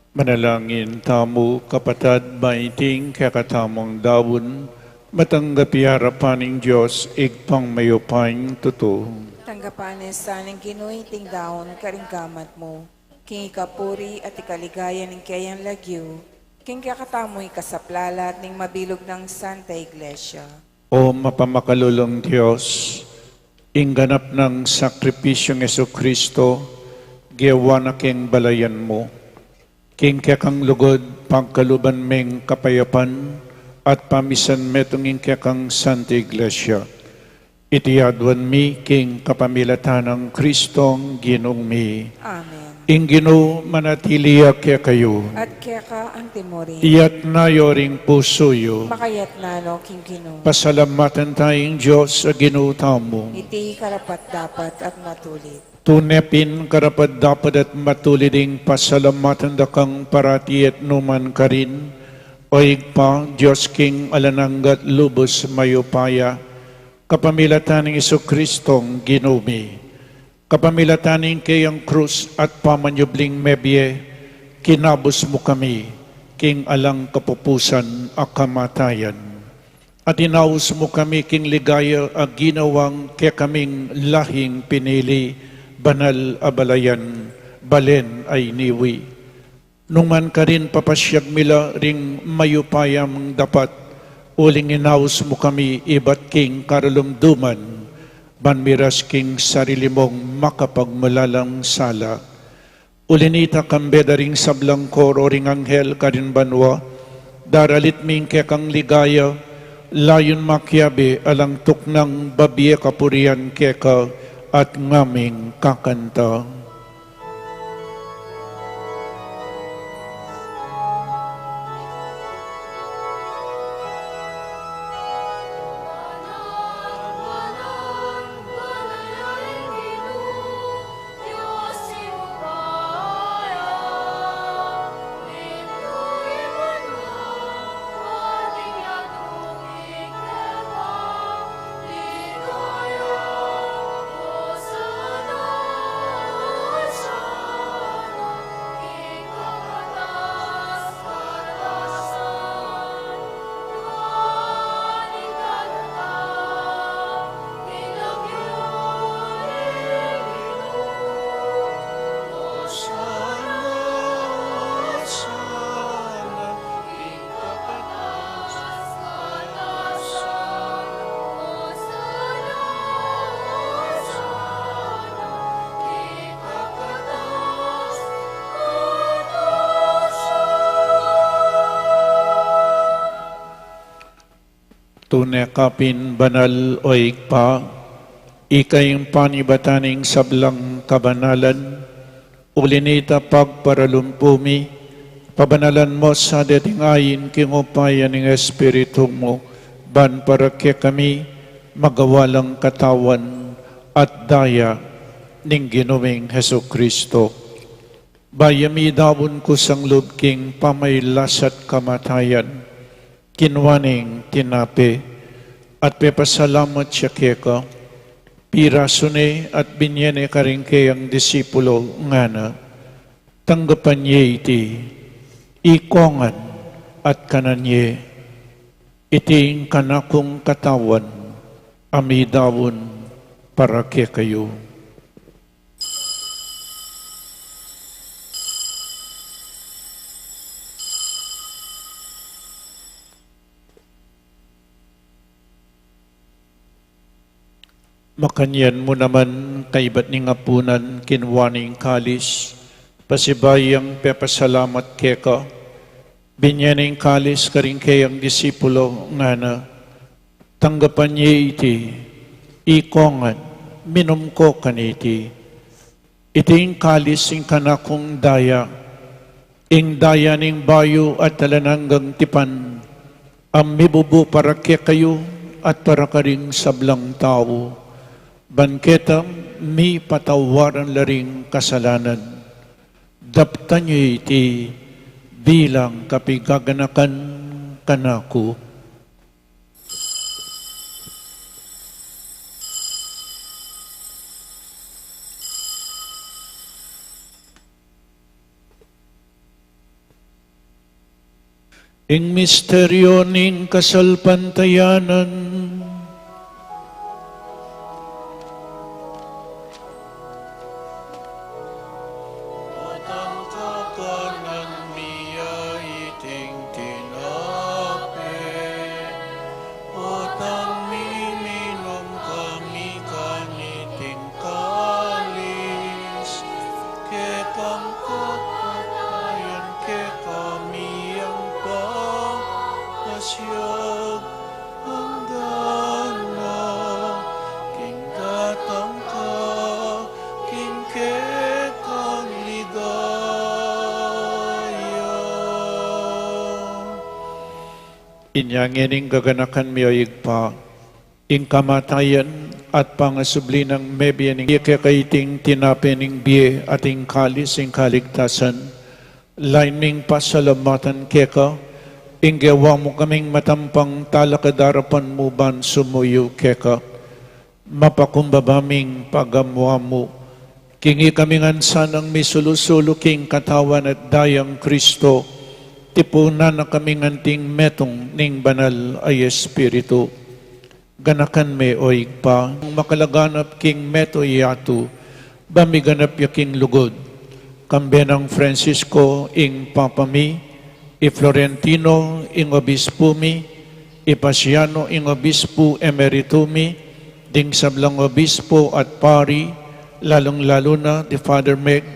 Manalangin tamu, kapatad, ba iting kekatamung daun, matanggap ya arapan ning Dios, Ibpang mayupayang tutu. Tanggapan na sa ning Ginu iting daun karing gamat mu, king ikapuri at ikaligaya ning keyang lagyu, king kekatamung ikasaplalat ning mabilug nang Santa Iglesia. O mapamakalulung Dios, ing ganap nang sakripisyung Jesucristo, gewa na king balayan mu. King kekang lugud, pagkaluban meng kapayapan, at pamisan metung ing kekang Santa Iglesia. Iti aduan mi king kapamilatan nang Kristong Ginung mi. Amen. Ing Ginu manatili ya kekayu. At keka antimurin. Iyatna yu ring pusu yu. Makayatna no king Ginu. Pasalamatan taya ing Dios a Ginu tamu. Iti karapat-dapat at matulid. Tune pin karapat-dapat at matulid ing pasalamatan da kang parati at numan karin, O Ibpa, Dios king alang angga at lubus mayupaya, kapamilatan nang Jesucristong Ginu mi. Kapamilatan ning keyang krus at pamanyubling mebie, kinabus mu kami king alang kapupusan a kamatayan. At inaus mu kami king ligaya a ginawang kekaming lahing pinili, banal a balayan, balen a iniwi. Nung man karin papasyag mi la ring mayupayang dapat, uling inaus mu kami ibat king karalumduman, ban miras king sarili mung makapagmulalang sala. Uli nita, kambe da ring sablang koro ring anghel karin banua, daralit mi ing kekang ligaya, layun makiabe alang tuknang babie kapurian keka at ngaming kakanta. Tune ka pin banal, o Ibpa, ika ing panibatan ning sablang kabanalan, uli nita pagparalumpu mi, pabanalan mu sa deting ain king upaya ning Espiritu mu, ban para kekami magawa lang katawan at daya ning Ginu ming Jesucristo. Bayu mi daun kusang lub king pamailas at kamatayan, kinua neng tinape, at pepasalamat ya keka, pirasu ne at binye ne karing keyang disipulo, ngana: Tanggapan ye iti, ikong ngan at kanan ye, iti ing kanakung katawan, a midaun para kekayu. Makanyan mu naman, kaibat ning apunan, kinua ne ing kalis, pasibayu yang pepasalamat keka, binye ne ing kalis karing keyang disipulo, ngana: Tanggapan ye iti, ikong ngan, minum ko kaniti. Iti ing kalis ning kanakung daya, ing daya ning bayu at alang anggang tipan, a mibubu para kekayu at para karing sablang tau, ban keta mipatawaran la ring kasalanan. Daptan ye iti bilang kapigaganakan kanaku. Ing misteryo ning kasalpantayanan. Potang kakanan mi ya iting tinape, potang miminum kami kaniting kalis, kekang kapatayan kekami yang pamasyag, anggang na king datang ka king kekang ligaya. Inya ngening gaganakan mi, o Ibpa, ing kamatayan at pangasubli nang mebie ning bie keka, iting tinape ning bie at ing kalis ning kaligtasan, lain ming pasalamatan keka, ing gewa mu kaming matampang talakad king arapan mu ban sumuyu keka. Mapakumbaba ming pagamu-amu, king ikami ngan sanang misulu-sulu king katawan at dayang Kristo, tipunan na kami ngan anting metung ning Banal a Espiritu. Ganakan me, o Ibpa, makalaganap king metung yatu, ba miganap ya king lugud. Kambe nang Francisco ing Papa mi, i Florentino ing Obispu mi, i Paciano ing Obispu Emeritu mi, ding sablang Obispu at Pari, lalung-lalu na di Father Meg,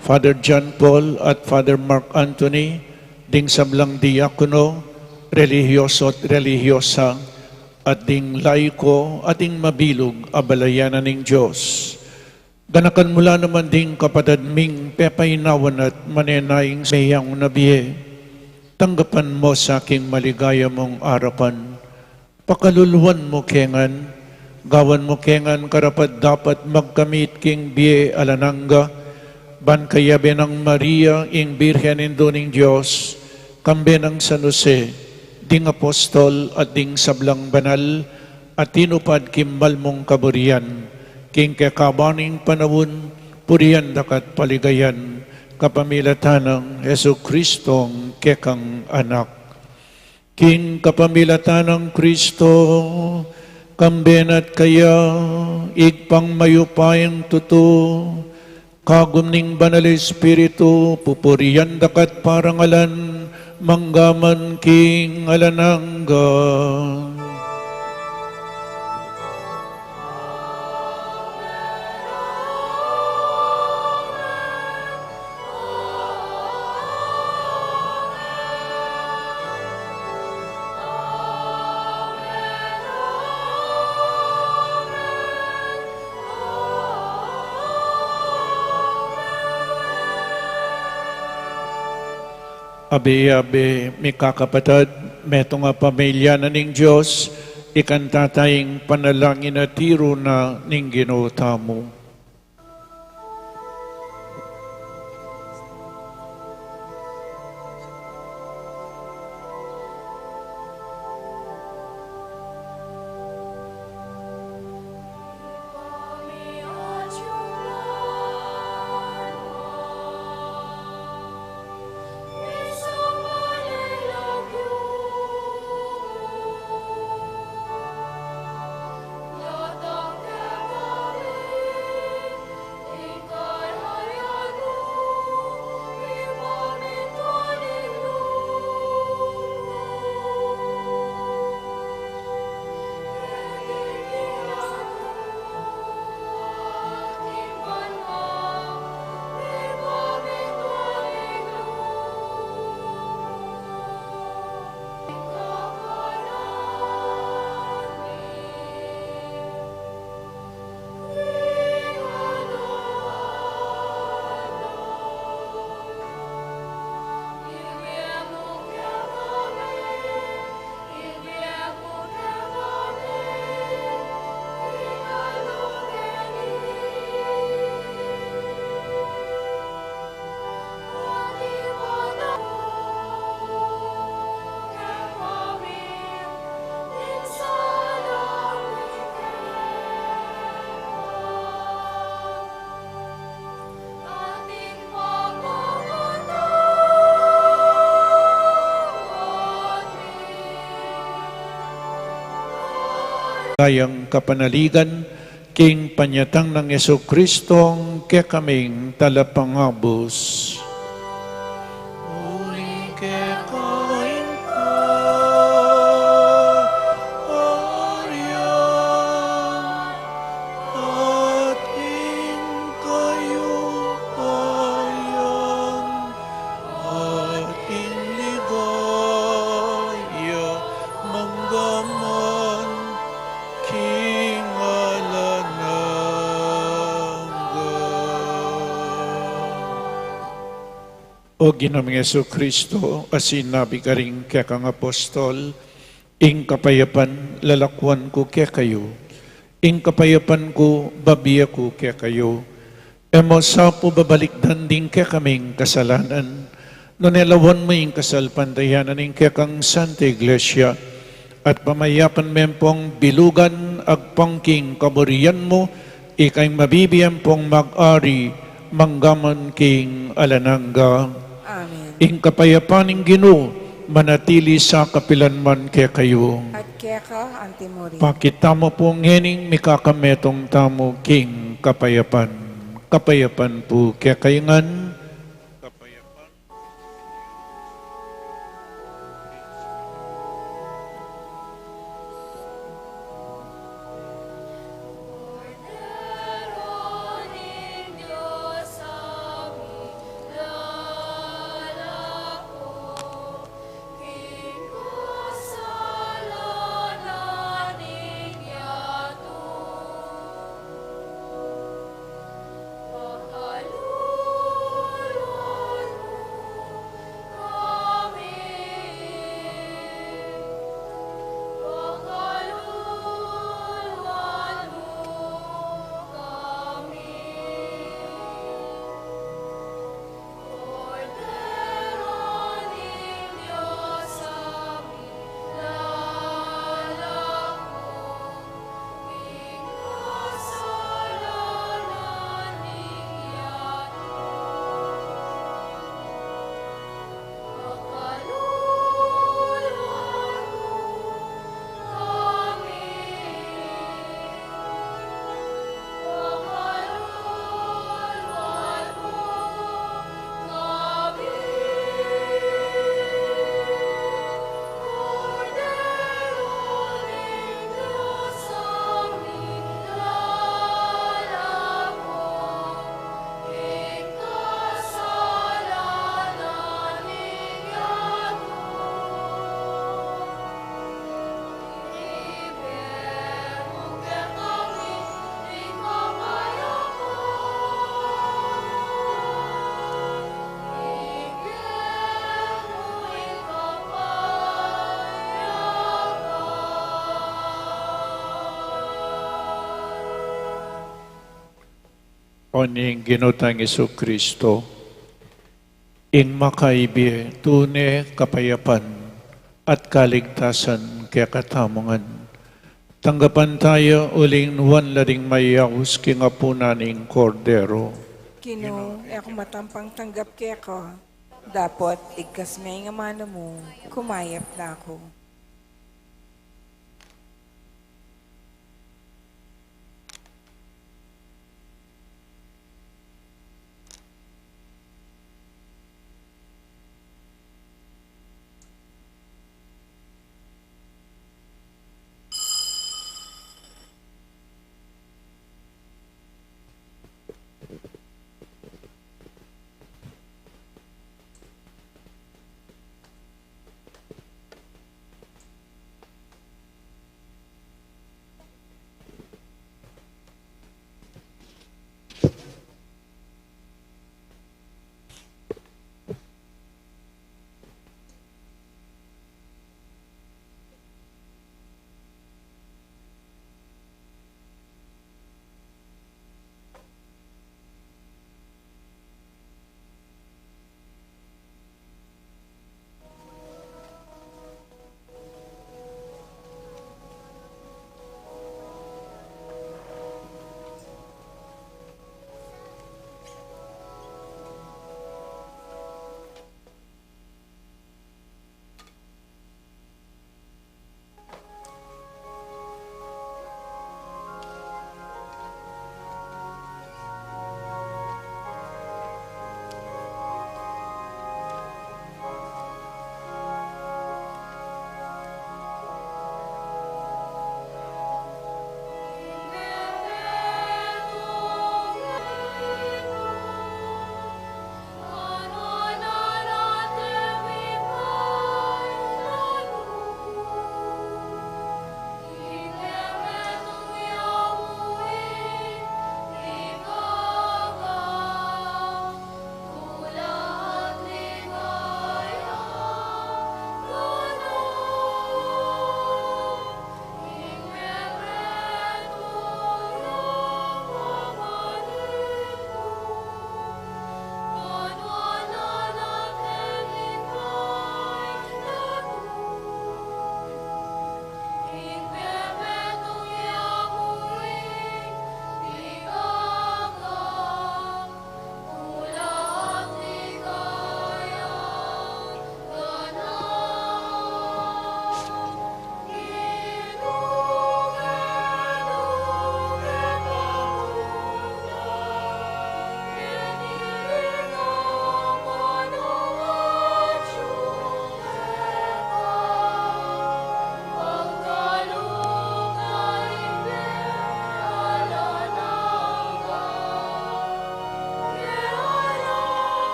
Father John Paul at Father Mark Anthony, ding sablang diakono, relihiyoso at relihiyosa, at ding laiko, at ding mabilug a balayan na ning Dios. Ganakan mu la naman ding kapatad ming pepainawan at manenayang meyang na bie. Tanggapan mu sa king maligaya mung arapan. Pakaluluan mu ke ngan, gawan mu ke ngan karapat-dapat magkamit king bie alang angga, ban kayabe nang Maria, ing Birhen Indu ning Dios, kambe nang San Jose, ding apostol at ding sablang banal a tinupad king malmung kaburian, king kekaban ning panaun, purian da ka at paligayan, kapamilatan nang Jesucristong kekang Anak. King kapamilatan nang Kristo, kambe na at kaya, Ibpang mayupayang tutu, kagum ning Banal Espiritu, pupurian da ka at parangalan, mangga man king alang angga. Abe-abe, mikakapatad, metung a pamilya na ning Dios, ikanta taya ing panalangin a tiru na ning Ginu tamu. kayang kapanaligan, king panyatang nang Jesucristo, kekaming talapangabus. Uli keka ing kaaryan, at ing kayupayan, at ing ligaya manggaman king alang angga. O Ginu ming Jesucristo, a sinabi karing kekang apostol, ing kapayapan lalakwan ku kekayu, ing kapayapan ku babie ku kekayu. E mu sa pu babalikdan ding kekaming kasalanan, nune lawan mu ing kasalpantayanan ning kekang Santa Iglesia, at pamayapan me pung bilugan agpang king kaburian mu, ika ing mabibie pung mag-ari manggaman king alang angga. Amen. Ing kapayapan ning Ginu manatili sa kapilan man kekayu. At keka antimurin. Pakit tamu pu ngening mikakametung tamu king kapayapan. Kapayapan pu kekayu ngan. O ning Ginu tang Jesucristo, ing makaibie tune kapayapan at kaligtasan kekatamu ngan. Tanggapan taya uling nuan la ding mayaus king apunan ning Kordero. Ginu, e ku matampang tanggap keka, dapot igkas me ing amanu mu, kumayap na ku.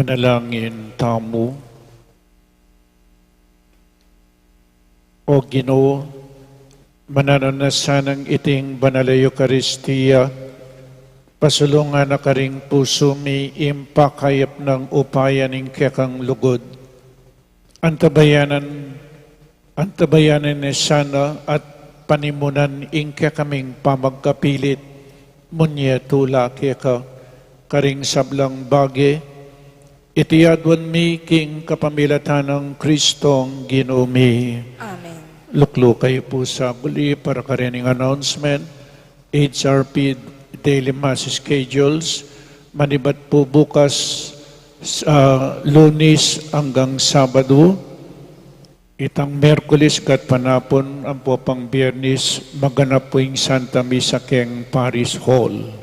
Manalangin tamu. O Ginu, mananu na sanang iting banal a Eukaristia, pasulungan na karing pusu mi ing pakayap nang upaya ning kekang lugud. Antabayanan, antabayanan ne sana at panimunan ing kekaming pamagkapilit, munye tula keka, karing sablang bage, iti aduan mi king kapamilatan nang Kristong Ginu mi. Amen. Luklukan yu pu sa guli para karening announcement. H R P Daily Mass Schedules, manibat pu bukas, sa Lunes anggang Sabado, itang Miyerkules kat panapun, ampo pang Biyernes, maganap pu ing Santa Misa keng Parish Hall.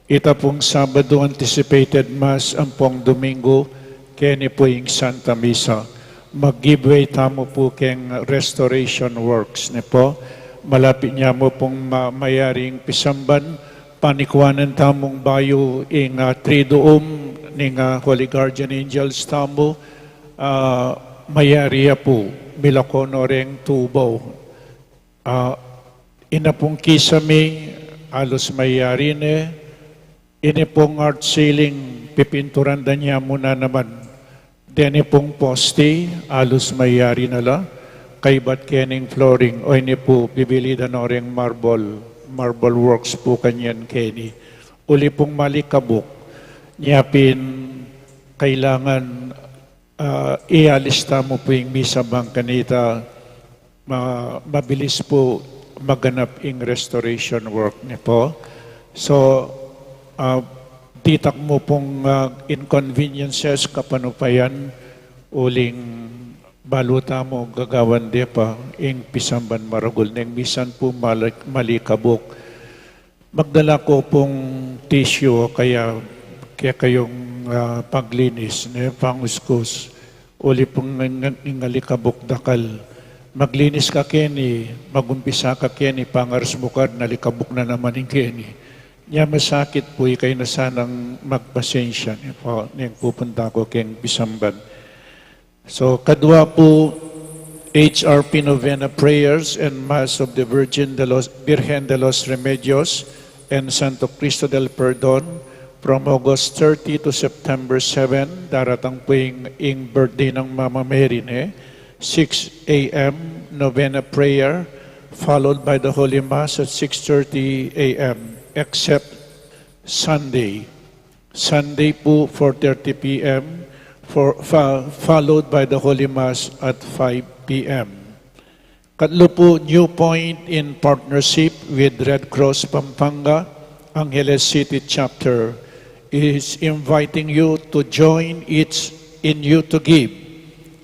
Ita pung Sabado, anticipated Mass, ampong Domingo, keni pu ing Santa Misa. Mag-give way tamu pu keng restoration works, ne pu. Malapit ne mu pung ma-, mayaring pisamban, panikuanan tamung bayu ing, ah, Triduum ning, ah, Holy Guardian Angels tamu, ah, mayari ya pu, milako no reng tubaw. Ah, ina pung kisame, alus mayari ne, ini pung arch ceiling, pipinturan da ne mu na naman. Deni pung poste, alus mayari na la, kaybat kening flooring, o ini pu, bibili da no reng marble, marble works pu kanyan keni. Uli pung malikabuk, nya pin kailangan, ah, ialista mu pu ing misa bang kanita, ma-, mabilis pu maganap ing restoration work, ne pu. So, ah, ditak mu pung, ah, inconveniences, kapanupayan, uling balu tamu gagawan de pa ing pisamban maragul neng misan pu mali-, malikabuk. Magdala ko pung tissue o kaya kekayung, ah, paglinis, ne, panguskus. Uli pung ing-, ing alikabuk dakal. Maglinis ka keni, magumpisa ka keni, pangaras mu ka, nalikabuk na naman ing keni. Nya masakit pu, ikayu na sanang magpasensya, ne pu, neng pupunta ko keng pisamban. So, kadua pu, H R P Novena Prayers and Mass of the Virgin de los, Virgen de los Remedios and Santo Cristo del Perdon, from August thirty to September seven, daratang pu ing, ing birthday nang Mama Mary, ne, six A M Novena Prayer, followed by the Holy Mass at six thirty A M, except Sunday. Sunday pu, four thirty P M, for, fo-, followed by the Holy Mass at five P M. Katlu pu, New Point, in partnership with Red Cross Pampanga, Angeles City Chapter, is inviting you to join its In You to Give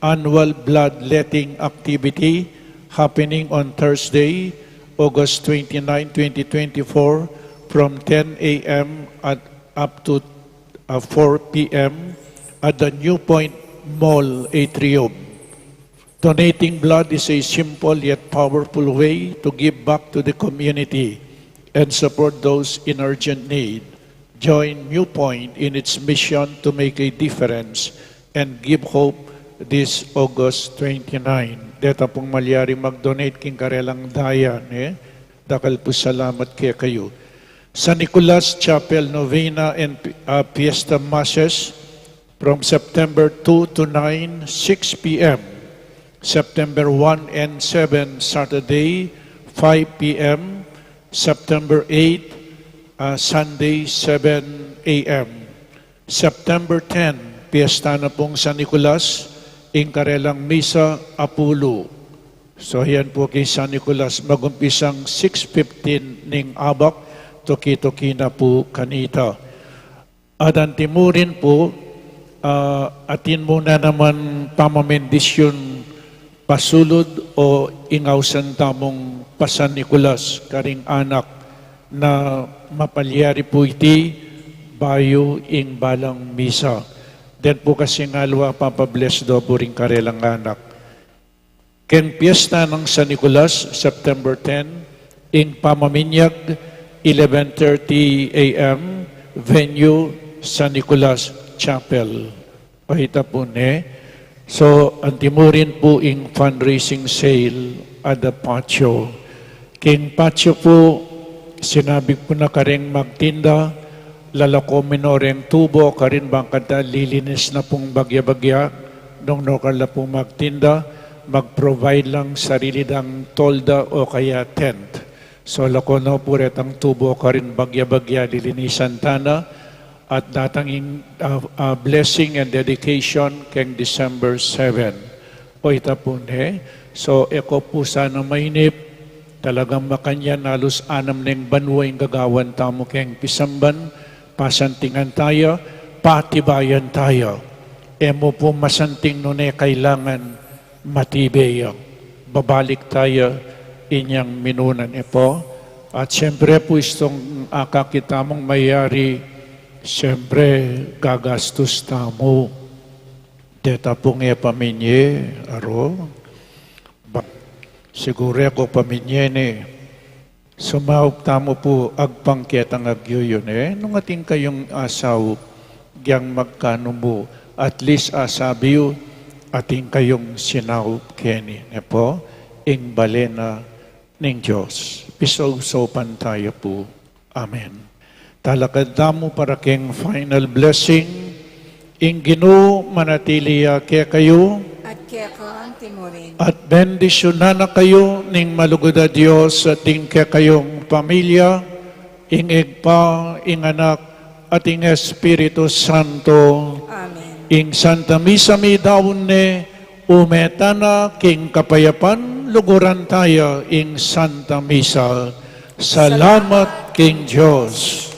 annual bloodletting activity happening on Thursday, August twenty-nine, twenty twenty-four, from ten A M at up to, uh, four P M at the New Point Mall atrium. Donating blood is a simple yet powerful way to give back to the community and support those in urgent need. Join New Point in its mission to make a difference and give hope this August twenty-nine. Deta pung malyari mag-donate king karelang daya, ne? Dakal pu salamat kekayu. San Nicolas Chapel Novena and, uh, Fiesta Masses from September two to nine, six P M. September one and seven, Saturday, five P M. September eight, uh, Sunday, seven A M. September ten, piyesta na pung San Nicolas, ing karelang misa apulu. So, yan pu keng San Nicolas, magumpisang six fifteen ning abak, tuki-tuki na pu kanita. At antimurin pu, ah, atin mu na naman pamamendisyun pasulud o ing ausan tamung pa-San Nicolas karing anak na mapalyari pu iti bayu ing balang misa. Deng pu kasing aliwa, papa-bless da pu ring karelang anak. Keng piyesta nang San Nicolas, September ten, ing pamaminyag, eleven thirty A M, venue, San Nicolas Chapel. Ita pu ne. So, antimurin pu ing fundraising sale at the patio. King patio pu, sinabi ku na kareng magtinda, lalako mi no reng tubo, karin bang kanita lilinis na pung bagya-bagya, nung nu kala pung magtinda, mag-provide lang sarili dang tolda o kaya tent. So, lako no pu retang tubo karin bagya-bagya lilinisan tana, at datang ing, ah, ah, blessing and dedication keng December seven. O ita pu ne. So, e ko pu sana mainip, talagang makanyan, alus anam neng banua ing gagawan tamu keng pisamban, pasantingan taya, patibayan taya. E mu pu masanting nune kailangan matibe ya. Babalik taya inyang minunan, e pu. At siyempre pu, istung akakit tamung mayari, siyempre gagastus tamu. Deta pung e paminye, aro? Ba, sigure ko paminye ne. Sumaup tamu pu agpang ketang agyuyu ne, nung atin kayung asaup, gyang magkanu mu, at least asabi yu, atin kayung sinaup keni, ne pu, ing bale na ning Dios. Pisausopan taya pu. Amen. Talakad tamu para keng final blessing. Ing Ginu manatili ya kekayu. At keka antimurin. At bendisyunan na kayu ning malugud a Dios at ing kekayung pamilya, ing Ibpa, ing Anak, at ing Espiritu Santo. Amen. Ing Santa Misa midaun ne, ume tana king kapayapan, luguran taya ing Santa Misa. Salamat king Dios.